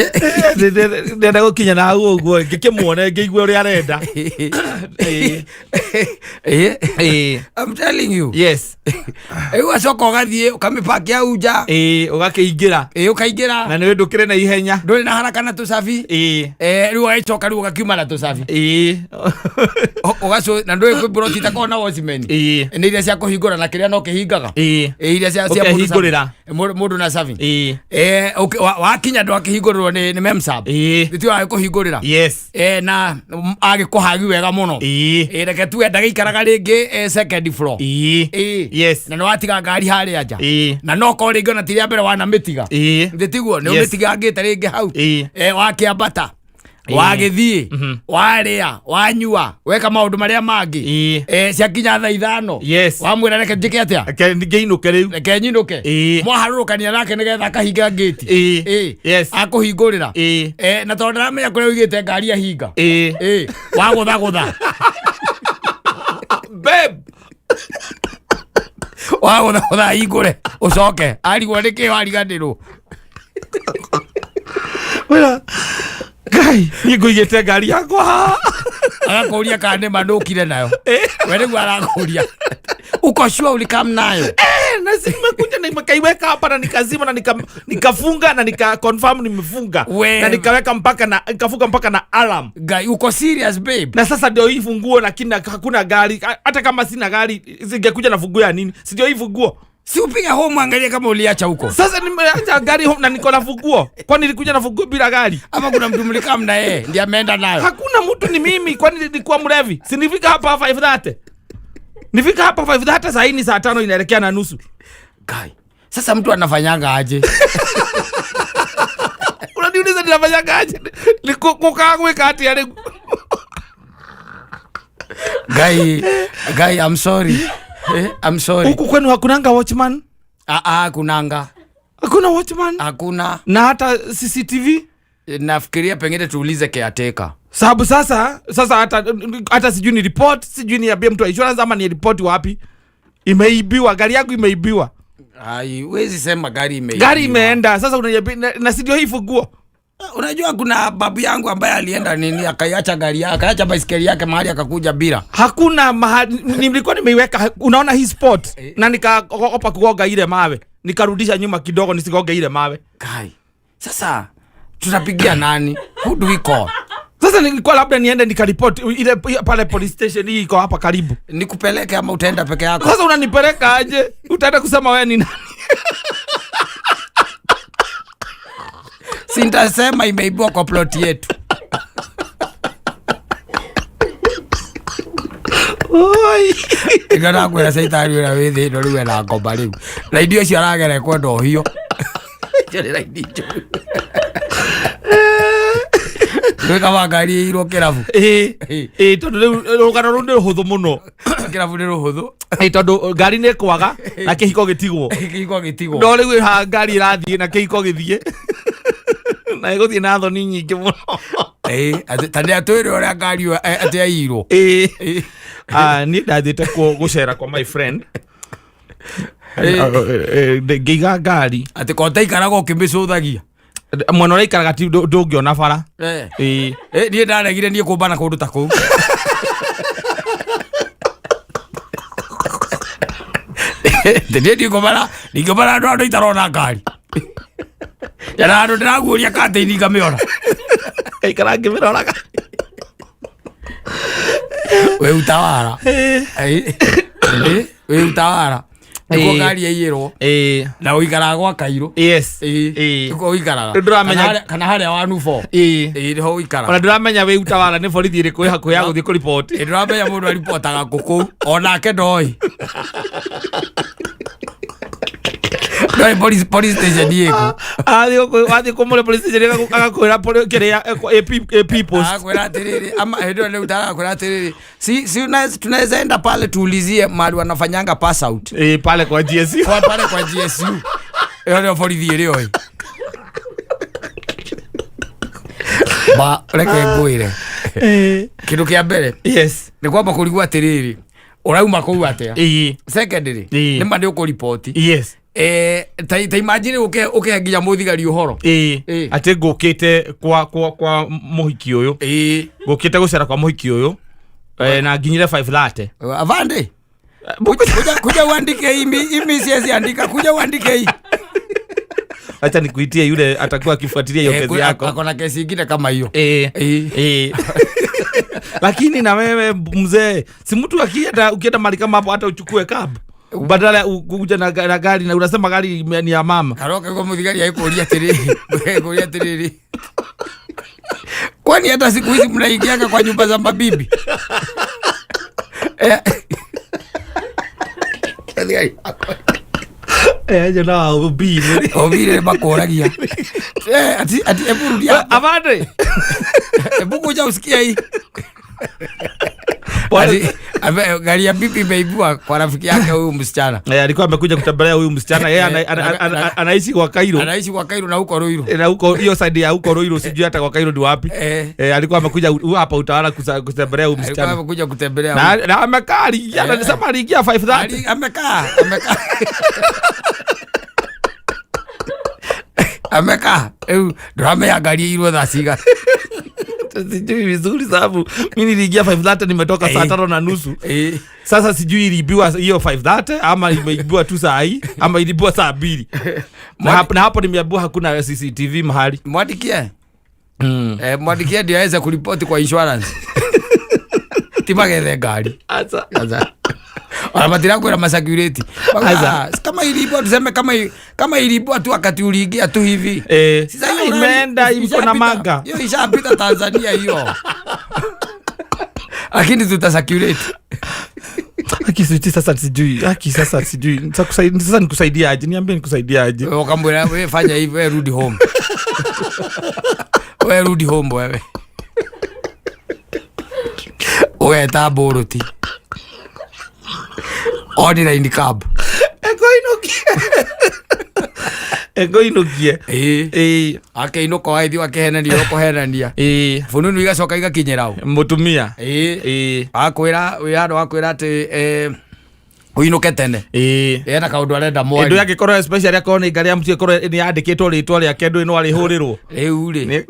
Ndĩrenda gũkinya na hau ũguo ngĩkĩmuone ngĩigue ũrĩa arenda. Ĩĩ. Ĩĩ. Ĩĩ. I'm telling you. Yes. Rĩu acoka ũgathiĩ ũkamĩpakia hau nja. Ĩĩ, ũgakĩingĩra. Ĩĩ, ũkaingĩra. Na nĩ ndũkĩrĩ na ihenya. Ndũrĩ na haraka na tũcabi. Ĩĩ. Rĩu ũgagĩcoka rĩu ũgakiuma na tũcabi. Ĩĩ. Na ndũĩ kwĩ mburoti itakoragwo na watchman. Ĩĩ. Nĩ iria cia kũhingũra na kĩrĩa no kĩhingaga. Ĩĩ. Ĩĩ, iria cia mũndũ Ũkehingũrĩra. cabi. Mũndũ na cabi. Ĩĩ. Wakinya ndwakĩhingũrĩrwo nĩ memsab. Ĩĩ. Nĩ tiwe wagĩkũhingũrĩra. Yes. Na agĩkũhagi wega mũno. Ĩĩ. Reke tuge ndagĩikaraga rĩngĩ second floor. Ĩĩ. Ĩĩ. Yes. Na nĩ watiga ngari harĩa nja. Ĩĩ. Na no korwo rĩngĩ ona ti rĩa mbere wanamĩtiga. Ĩĩ. Nĩ tiguo nĩ Yes. ũmĩtigangĩte rĩngĩ hau. Ĩĩ. Wakĩambata. Ĩĩ. Wagĩthiĩ, warĩa, wanyua, weka maũndũ marĩa mangĩ. Ĩĩ. Ciakinya thaa 5. Yes. Wamwĩra reke njĩke atĩa? Reke ngĩinũke rĩu. Reke nyinũke. Ĩĩ. Mwaharũrũkania nake nĩgetha akahinga ngĩti. Ĩĩ. Ĩĩ. Yes. Akũhingũrĩra. Ĩĩ. Na tondũ ndaramenya kũrĩa ũigĩte ngari ahinga. Ĩĩ. Ĩĩ. Wagũthagũtha. Babe. Wagũthagũtha ahingũre. Ũcoke. Arigwo nĩkĩ wariganĩrwo. Wĩra. Ngai, niĩ ngũigĩte ngari yakwa haha. Agakũria kana nĩ ma ndũkire nayo. We nĩguo arakũria. Uko sure ulikam nayo? Na si nimekuja na nikaiweka hapa na nikazima na nikafunga na nika confirm nimefunga. We- Na nikaweka mpaka na nikafunga mpaka na alarm. Guy, uko serious babe? Na sasa ndio hii funguo, lakini hakuna gari. Hata kama sina gari singekuja na funguo ya nini? Si ndio hii funguo? Si upige home angalia kama uliacha huko. Sasa nimeacha gari home na niko na funguo. Kwani nilikuja na funguo bila gari? Ama kuna mtu mlikaa na yeye ndiye ameenda nayo. Hakuna mtu, ni mimi. Kwani nilikuwa mlevi? Si nifika hapa 5:30. Nifika hapa 5:30, saa hii ni saa 5 inaelekea na nusu. Guy, sasa mtu anafanyanga aje? Unaniuliza ninafanyaga aje? Ni kukaa gwika atia rĩu? Guy, guy, I'm sorry. I'm sorry. Huku kwenu hakunanga watchman? Ah ah, kunanga. Hakuna watchman? Hakuna. Na hata CCTV? Nafikiria pengine tuulize caretaker. Sababu sasa hata sijui ni report, sijui niambie mtu wa insurance ama ni report wapi. Imeibiwa, gari yangu imeibiwa. Ai, huwezi sema gari imeibiwa. Gari imeenda. Sasa unaniambia na si ndio hii funguo? Unajua kuna babu yangu ambaye alienda nini akaiacha gari yake, akaacha baisikeli yake mahali akakuja bila. Hakuna mahali nilikuwa nimeiweka, unaona hii spot, na nikaogopa kugonga ile mawe. Nikarudisha nyuma kidogo nisigonge ile mawe. Kai. Sasa tutapigia nani? Who do we call? Sasa nilikuwa labda niende nikaripoti ile pale police station hii iko hapa karibu. Nikupeleke ama utaenda peke yako? Sasa unanipeleka aje? Utaenda kusema wewe ni nani? Sintasema imeibiwa kwa plot yetu. Oi. Ĩno ndakwĩra caitani ũrĩa wĩ thĩ ĩno rĩu ena ngoma rĩu. Raini ũcio aragera kwenda ũhio. Icio nĩ raini njũru. Gwĩka ngari ĩirwo kĩrabu. Ĩ tondu rĩu rũgano rũu nĩ rũhũthũ mũno. Kĩrabu nĩ rũhũthũ. Ĩ tondu ngari nĩ kwaga na kĩhiko gĩtigwo. Kĩhiko gĩtigwo. No rĩu ha ngari ĩrathiĩ na kĩhiko gĩthiĩ. Na ĩgũthiĩ na thoni nyingĩ mũno. Ĩ, ta nĩ atwĩre ũrĩa ngari ĩyo atĩ yaiyirwo. Ĩ. Ah, niĩ ndathiĩte gũcera kwa my friend. Ngĩiga ngari. Atĩ ko taikaraga ũkĩmĩcũthagia. Mwena ũrĩa ikaraga ti ndũngĩona bara. Ĩ. Niĩ ndaregire niĩ kũmbana kũndũ ta kũu. Niĩ ndingũmana, ndingũmana andũ andũ itarona ngari. Na andũ ndĩraguũria katĩini ngamĩona. Ngaikara ngĩmĩroraga. Wĩ utawala. Wĩ utawala. Nĩkuo ngari yaiyĩrwo. Na ũikaraga gwa Kairũ. Yes. Nĩkuo ũikaraga. Ndĩramenya- Kana harĩa wa Nufo. Nĩho ũikaraga. Ona ndĩramenya wĩ utawala nĩ borithi ĩrĩkũ ĩ hakuhĩ ya gũthiĩ kũriboti. Ndĩramenya mũndũ aripotaga kũkũ onake ndoĩ. Ndoĩ police station ĩkũ. Athiĩ kũmũrĩa police station agakwĩra kĩrĩa AP post. Akwĩra atĩrĩrĩ, ama hĩndĩ ĩyo nĩ utawala akwĩra atĩrĩrĩ, si tunaweza enda pale tuulizie mahali wanafanyanga pass out. Pale kwa GSU. Kwa pale kwa GSU. Ĩyo nĩyo borithi ĩrĩ oi. Ba reke ngwĩre. Kĩndũ kĩa mbere Yes. nĩ kwamba kũrigwo atĩrĩrĩ, ũrauma kũu atĩa? Secondly, nĩ ma nĩ ũkũriboti. Yes. Ta imagine ũkĩhe nginya mũthigari ũhoro. Atĩ ngũkĩte kwa mũhiki ũyũ. Ngũkĩte gũcera kwa mũhiki ũyũ. Na nginyire 5:30. Avande. Kuja uandike hii, mimi siwezi andika, kuja uandike hii. Acha nikuitie yule atakuwa akifuatilia hiyo kesi yako. Ako na kesi ingine kama hiyo. Lakini na wewe mzee, si mtu ukienda mahali kama hapo hata uchukue cab. Badala ya kuja na gari na unasema gari ni ya mama. Karoke kwa muthigari aikũria atĩrĩrĩ, aikũria atĩrĩrĩ. Kwani hata siku hizi mnaingiaga kwa nyumba za mabibi? Thigari Aje na ubiri. Obire makũragia. Ati hebu rudia hapo. Avande. Hebu kuja usikie hii. Ati, gari ya bibi imeibua kwa rafiki yake huyu msichana. Alikuwa amekuja kutembelea huyu msichana. Yeye anaishi kwa Cairo. Anaishi kwa Cairo na huko Ruiru. Na huko hiyo side ya huko Ruiru, sijui hata kwa Cairo ni wapi. Alikuwa amekuja hapa Utawala kutembelea huyu Alikuwa msichana. amekuja kutembelea huyu. Na amekaa, aliingia, anasema aliingia 5:30. Amekaa, amekaa. Amekaa. Rĩu ndũramenya ngari ĩirwo thaa cigana. Sijui vizuri sababu mi niliingia 5:30, nimetoka saa 5:30. Sasa sijui iliibiwa hiyo 5:30 ama imeibiwa tu saa hii ama iliibiwa saa 2, na hapo nimeambiwa hakuna CCTV mahali. Mwandikie. Mwandikie ndio aweze kuripoti kwa insurance, ti magethe ngari. Asa. Sasa ona matirakwĩra masecurity. Aza. Kama iliibwa, tuseme kama iliibwa tu wakati uliingia tu hivi. Sasa hiyo Imeenda, iko na ishapita. Manga. Hiyo ishapita Tanzania hiyo, lakini tutasecurity. Aki sijui sasa, sijui, aki sasa sijui. Sasa nikusaidia aje? Niambie nikusaidia aje. Ukamwambia, wewe fanya hivi, wewe rudi home, wewe rudi home, wewe ũgeta Bolt online cab. Ekoinukie, ekoinukie. Ĩĩ. Akĩinũka waithi akĩhenania, ũkũhenania. Fununu igacoka igakinyĩra ũ? Mutumia. Ĩĩ. Akwĩra wĩ handũ, akwĩra atĩ ũinũke tene. Ena kaũndũ arenda Ĩndũ mwari. yangĩkorwo especially akorwo nĩ ngari ya mũciĩ, ĩkorwo nĩ yandĩkĩtwo rĩtwa rĩake, ndũĩ no arĩhũrĩrwo. Rĩu rĩ,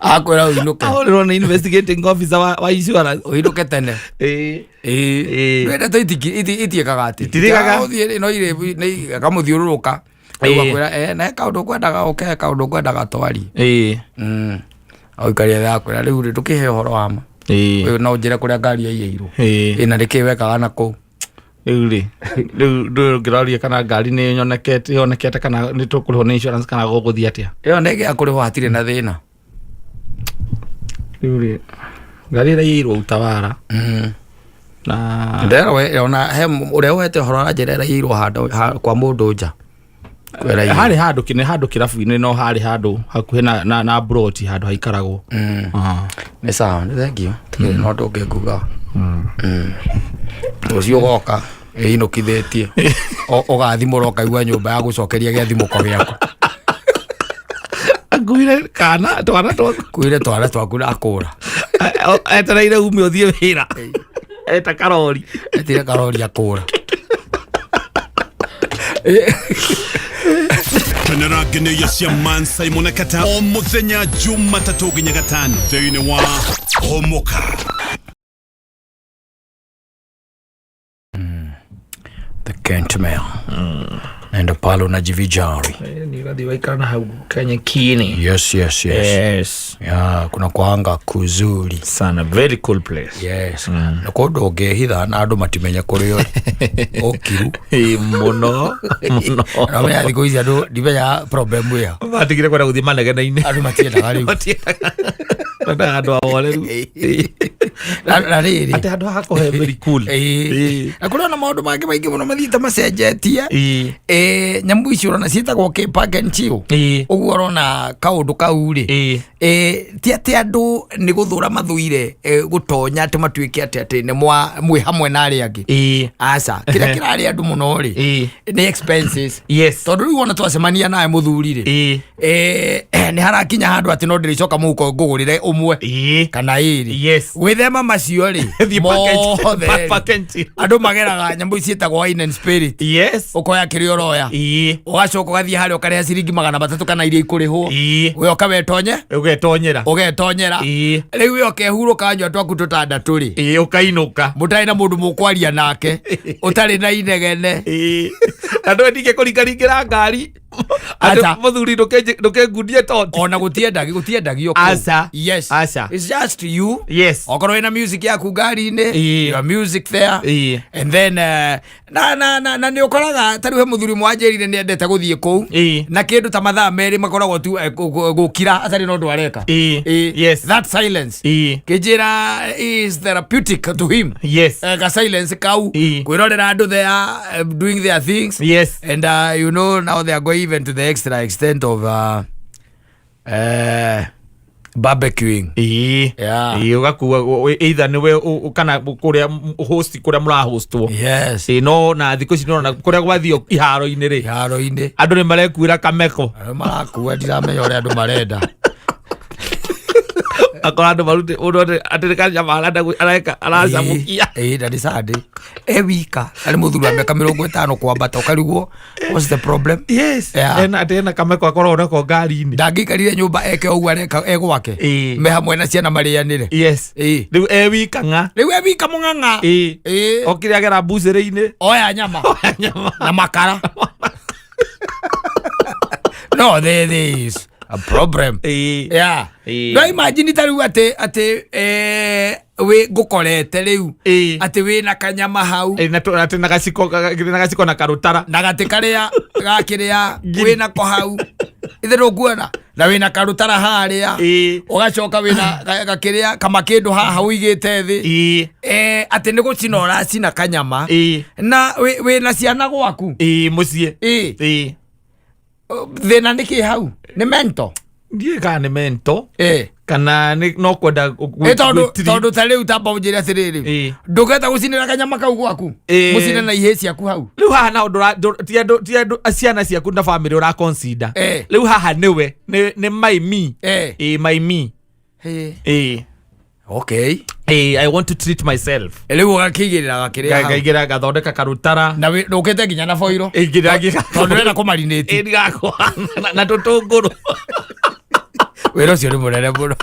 akwĩra ũinũke. Ahũrĩrwo nĩ investigating officer wa insurance. Ũinũke tene. Ĩĩ. Ndeto itiĩkaga atĩ Itirĩkaga. Ũthiĩ no irĩ nĩ akamũthiũrũrũka rĩu. Akwĩra na he kaũndũ kwendaga ũke, he kaũndũ kwendaga twari. Ũikaria thĩ, akwĩra rĩu rĩ, ndũkĩhe ũhoro wa ma. Ũyũ no ũnjĩre kũrĩa ngari yaiyĩirwo? Ĩ, na nĩkĩ wekaga na kũu? Rĩu rĩ, rĩu ndũĩ ũngĩroria kana ngari nĩ yonekete, yonekete, kana nĩ tũkũrĩhwo nĩ insurance, kana gũgũthiĩ atĩa? Ĩyo nĩ kũrĩhwo, hatirĩ na thĩna. Rĩu rĩ, ngari ĩraiyĩirwo Utawara na Ndera we ona he ũrĩa ũhete ũhoro aranjĩra ĩraiyĩirwo handũ kwa mũndũ nja. Ĩraiyĩirwo. Harĩ handũ kĩne, handũ kĩrabu-inĩ, no harĩ handũ hakuhĩ na broti, handũ haikaragwo. Nĩ sawa, nĩ thengio, tirĩ na ũndũ ũngĩ nguga. Rũciũ ũgoka ĩinũkithĩtie, ũgathimũra, ũkaigua nyũmba ya gũcokeria gĩathimũko gĩaku. Akuire kana twana twaku. Kuire twana twaku na akũra. Etereire ume ũthiĩ wĩra, eta karori. Etire karori akũra. Kenera ngeneia cia Man Simon na Kata o muthenya Jumatatũ nginya Gatano thĩinĩ wa Homoka. The Kent Mail. Naenda pale unajivijari. Ni ũrathiĩ waikara na hau kanyekini. Yes. Ya, kuna kwanga kuzuri. Sana, very cool place. Yes, na kũndũ ũngĩhitha na andũ matimenya kũrĩa ũrĩ, ũkiru. Ĩ, mũno mũno. Namenya thikũ ici andũ ndimenya problem ĩyo. Matigire kwenda gũthiĩ manegene-inĩ. Andũ matiendaga rĩu. Matiendaga, mendaga andũ ahoreru. Na rĩrĩ Atĩ handũ haha very cool. Na kũrĩ ona maũndũ mangĩ maingĩ mũno mathiĩte macenjetie. Nyamũ ici ũrona ciĩtagwo kĩ, park and chill. Ũguo ũrona kaũndũ kau rĩ, ti atĩ andũ nĩ gũthũra mathũire gũtonya atĩ matuĩke atĩ nĩ mwĩ hamwe na arĩa angĩ. Aca, kĩrĩa kĩrarĩ andũ mũno rĩ, nĩ expenses. Tondũ rĩu ona twacemania nawe mũthuri rĩ, nĩ harakinya handũ atĩ no ndĩrĩcoka mũhuko ngũgũrĩre ũmwe kana ĩrĩ. Gwĩthema macio rĩ, Thiĩ mothe rĩ, park and chill. Andũ mageraga nyamũ ici ciĩtagwo wine and spirit. Ũkoya kĩrĩa ũroya, ũgacoka ũgathiĩ harĩa ũkarĩha ciringi 300 kana iria ikũrĩhwo. We ũkawetonye. Ũgetonyera. Ũgetonyera. Rĩu we ũkehurũka, nyua twaku tũtandatũ rĩ, Ũkainũka. Mũtarĩ na mũndũ mũkwaria nake, ũtarĩ na inegene. Na ndũĩ ningĩ kũringaringĩra ngari. Aca. Andũ mũthuri, ndũkengundie toti. Ona gũtiendagio kũu. Aca. Yes. Aca. It's just you. Okorwo wĩna music yaku ngari-inĩ, your music there. And then na nĩ ũkoraga ta rĩu he mũthuri mwanjĩrire nĩ endete gũthiĩ kũu na kĩndũ ta mathaa 2 makoragwo tu gũkira atarĩ na ũndũ areka. That silence, kĩnjĩra, is therapeutic to him. Ka silence kau, kwĩrorera andũ there doing their things. And you know, now they are going even to the extra extent of barbecuing. Ĩĩ, ũgakua either nĩwe kana kũrĩa host, kũrĩa mũrahostwo. Ĩĩ, no na thikũ ici nĩũrona kũrĩa gwathio iharo-inĩ rĩ, Iharo-inĩ, andũ nĩ marekuĩra kameko. Andũ marakua, ndiramenya ũrĩa andũ marenda. Akora andå marute å ndå atä nä kanyama arenda areka aracamå Ĩĩ, na nĩ Sunday. E wika arĩ mũthuri wa mĩaka 50 kwambata, ũkarigwo what's the problem. Yes. Yeah. Ena atä ena kameko akoragwo nako ngari-inä. Ndangĩikarire nyũmba eke ũguo areka e gwake. Me hamwe na ciana marĩanĩre. Yes. Rä u e wika ng'a. Rĩu e wika mũng'ang'a. Okire agera mbucĩrĩ-inĩ. Oya nyama. Nyama. Na makara. No, there is a problem. Yeah. No imagine ta rĩu atĩ wĩ ngũkorete rĩu atĩ wĩna kanyama hau. Ĩĩ, na atĩ na gaciko na gaciko na karũtara. Na gatĩ karĩa gakĩrĩa Ngiri. wĩna ko hau ithe ndũkuona na wĩna karũtara harĩa, ũgacoka wĩna gakĩrĩa kamakĩndũ haha ũigĩte thĩ, atĩ nĩ gũcina ũracina kanyama na wĩna ciana gwaku. Ĩĩ, mũciĩ. Thĩna nĩ kĩ hau? Nĩ mental? Ndiũĩ kana nĩ mental kana nĩ no kwenda Tondũ gwĩtiri- tondũ ta rĩu tamba ũnjĩre atĩrĩrĩ, ndũngĩhota gũcinĩra kanyama kau gwaku, mũcine na ihĩ ciaku hau? Rĩu haha nao ti andũ ciana ciaku na bamĩrĩ ũra consider. Rĩu haha nĩwe nĩ my me. Ĩĩ, my me. Ĩĩ. Okay. Ĩĩ, I want to treat myself. Rĩu ũgakĩigĩrĩra gakĩrĩa hau. Ngaigĩra ngathondeka karũtara. Na ndũkĩte nginya na boiro. Ĩĩ, nginya tondũ ũrenda kũmarinĩti. Ĩĩ, ndigakwa na tũtũngũrũ. Wĩra ũcio nĩ mũnene mũno.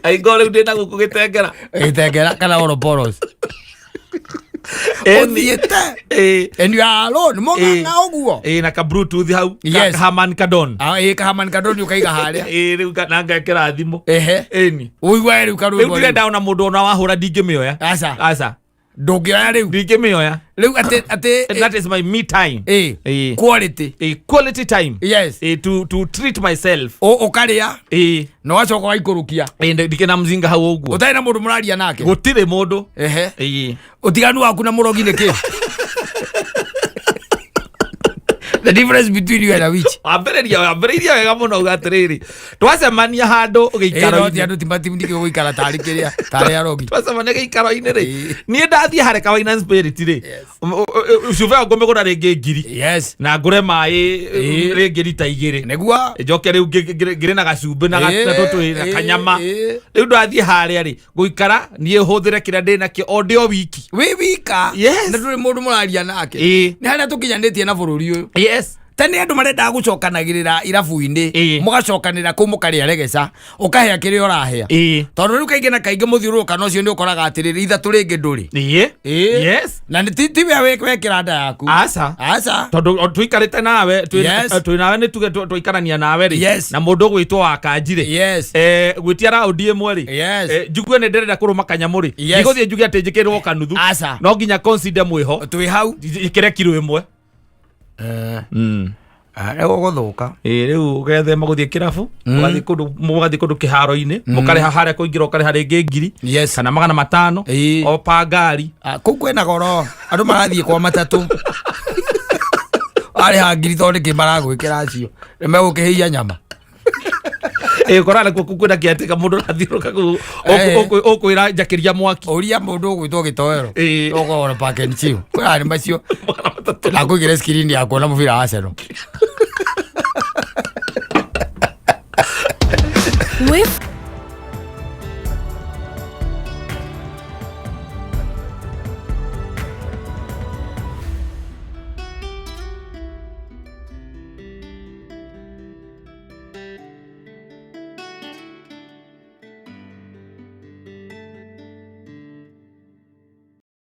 Aingo rĩu ndĩna gũkũ gĩtengera. Gĩtengera kana oroboros. Ũthiĩte and you are alone mũng'ang'a ũguo. Ĩĩ, na ka bluetooth hau. Yes. Harman Kardon. Ah, ĩĩ, kahaman kadoni ũkaiga harĩa. Ĩĩ, rĩu na ngekĩra thimũ. Ĩni. Ũigua rĩu Rĩu karwĩmbo rĩu. ndirenda ona mũndũ ona wahũra ndingĩmĩoya. Aca. Aca. Ndũngĩoya rĩu. Ndingĩmĩoya. Rĩu atĩ That is my me time. Ĩĩ, quality. Ĩĩ, quality time. Yes. Ĩĩ, to treat myself. Ũkarĩa Ĩĩ. na ũgacoka ũgaikũrũkia. Ĩĩ, ndikĩna mzinga hau ũguo. Ũtarĩ na mũndũ mũraria nake. Gũtirĩ mũndũ. Ehe. Ũtiganu waku na mũrogi nĩ kĩ? The difference between you and a witch. Wambĩrĩria wega mũno uga atĩrĩrĩ, twacemania handũ Ĩĩ, no ti gĩikaro-inĩ. andũ ti matimndike gũikara tarĩ kĩrĩa tarĩ arogi. Twacemania gĩikaro-inĩ rĩ, niĩ ndathiĩ harĩa ka Wine and Spirit rĩ, cuba ĩyo ngũmĩgũra rĩngĩ ngiri. Na ngũre maĩ rĩngĩ rita 2. Nĩguo. Njoke rĩu ngĩrĩ na gacumbĩ na na tũtũ na kanyama. Rĩu ndathiĩ harĩa rĩ, ngũikara niĩ hũthĩre kĩrĩa ndĩ nakĩo o ndĩ o wiki. Wĩ wika. Yes. Na ndũrĩ mũndũ mũraria nake. Nĩ harĩa tũkinyanĩtie na bũrũri ũyũ. Yes. Ta nĩ andũ marendaga gũcokanagĩrĩra irabu-inĩ. Mũgacokanĩra kũu mũkarĩa regeca, ũkahĩa kĩrĩa ũrahĩa. Tondũ rĩu kaingĩ na kaingĩ mũthiũrũrũkano ũcio nĩ ũkoraga atĩrĩrĩ, ithatũ rĩngĩ ndũrĩ. Yes. Na nĩ ti we wekĩra nda yaku. Aca. Aca. Tondũ o tũikarĩte nawe Yes. twĩ nawe nĩ tuge twaikarania nawe rĩ. Yes. Na mũndũ ũgwĩtwo wa kanji rĩ. Yes. Gwĩtia raundi ĩmwe rĩ. Yes. Njugue nĩ ndĩrenda kũrũma kanyamũ rĩ. Yes. Ndigũthiĩ njuge atĩ njĩkĩrwo kanuthu. Aca. No nginya consider mwĩho. Twĩ hau. Njĩkĩre kiro ĩmwe. Rĩu ũgũthũka. Ĩĩ, rĩu ũgethema gũthiĩ kĩrabu, mũgathiĩ kũndũ kĩharo-inĩ, mũkarĩha harĩa kũingĩra ũkarĩha rĩngĩ ngiri Yes. kana 500 o pa ngari. Kũu kwĩna goro, andũ marathiĩ kwa matatũ. Arĩha ngiri tondũ nĩkĩ maragwĩkĩra acio nĩ megũkĩhĩia nyama. Ĩĩ, ũkoraga nakuo kũu kwĩna kĩatĩka mũndũ ũrathiũrũrũka kũu, ũkwĩra njakĩria mwaki. Ũria mũndũ ũgwĩtwo gĩtoero. Ĩĩ. Ũkogora pack and chill. Kwĩna nĩ macio. 300. Na ngũigĩre screen ya kuona mũbira wa Arsenal. With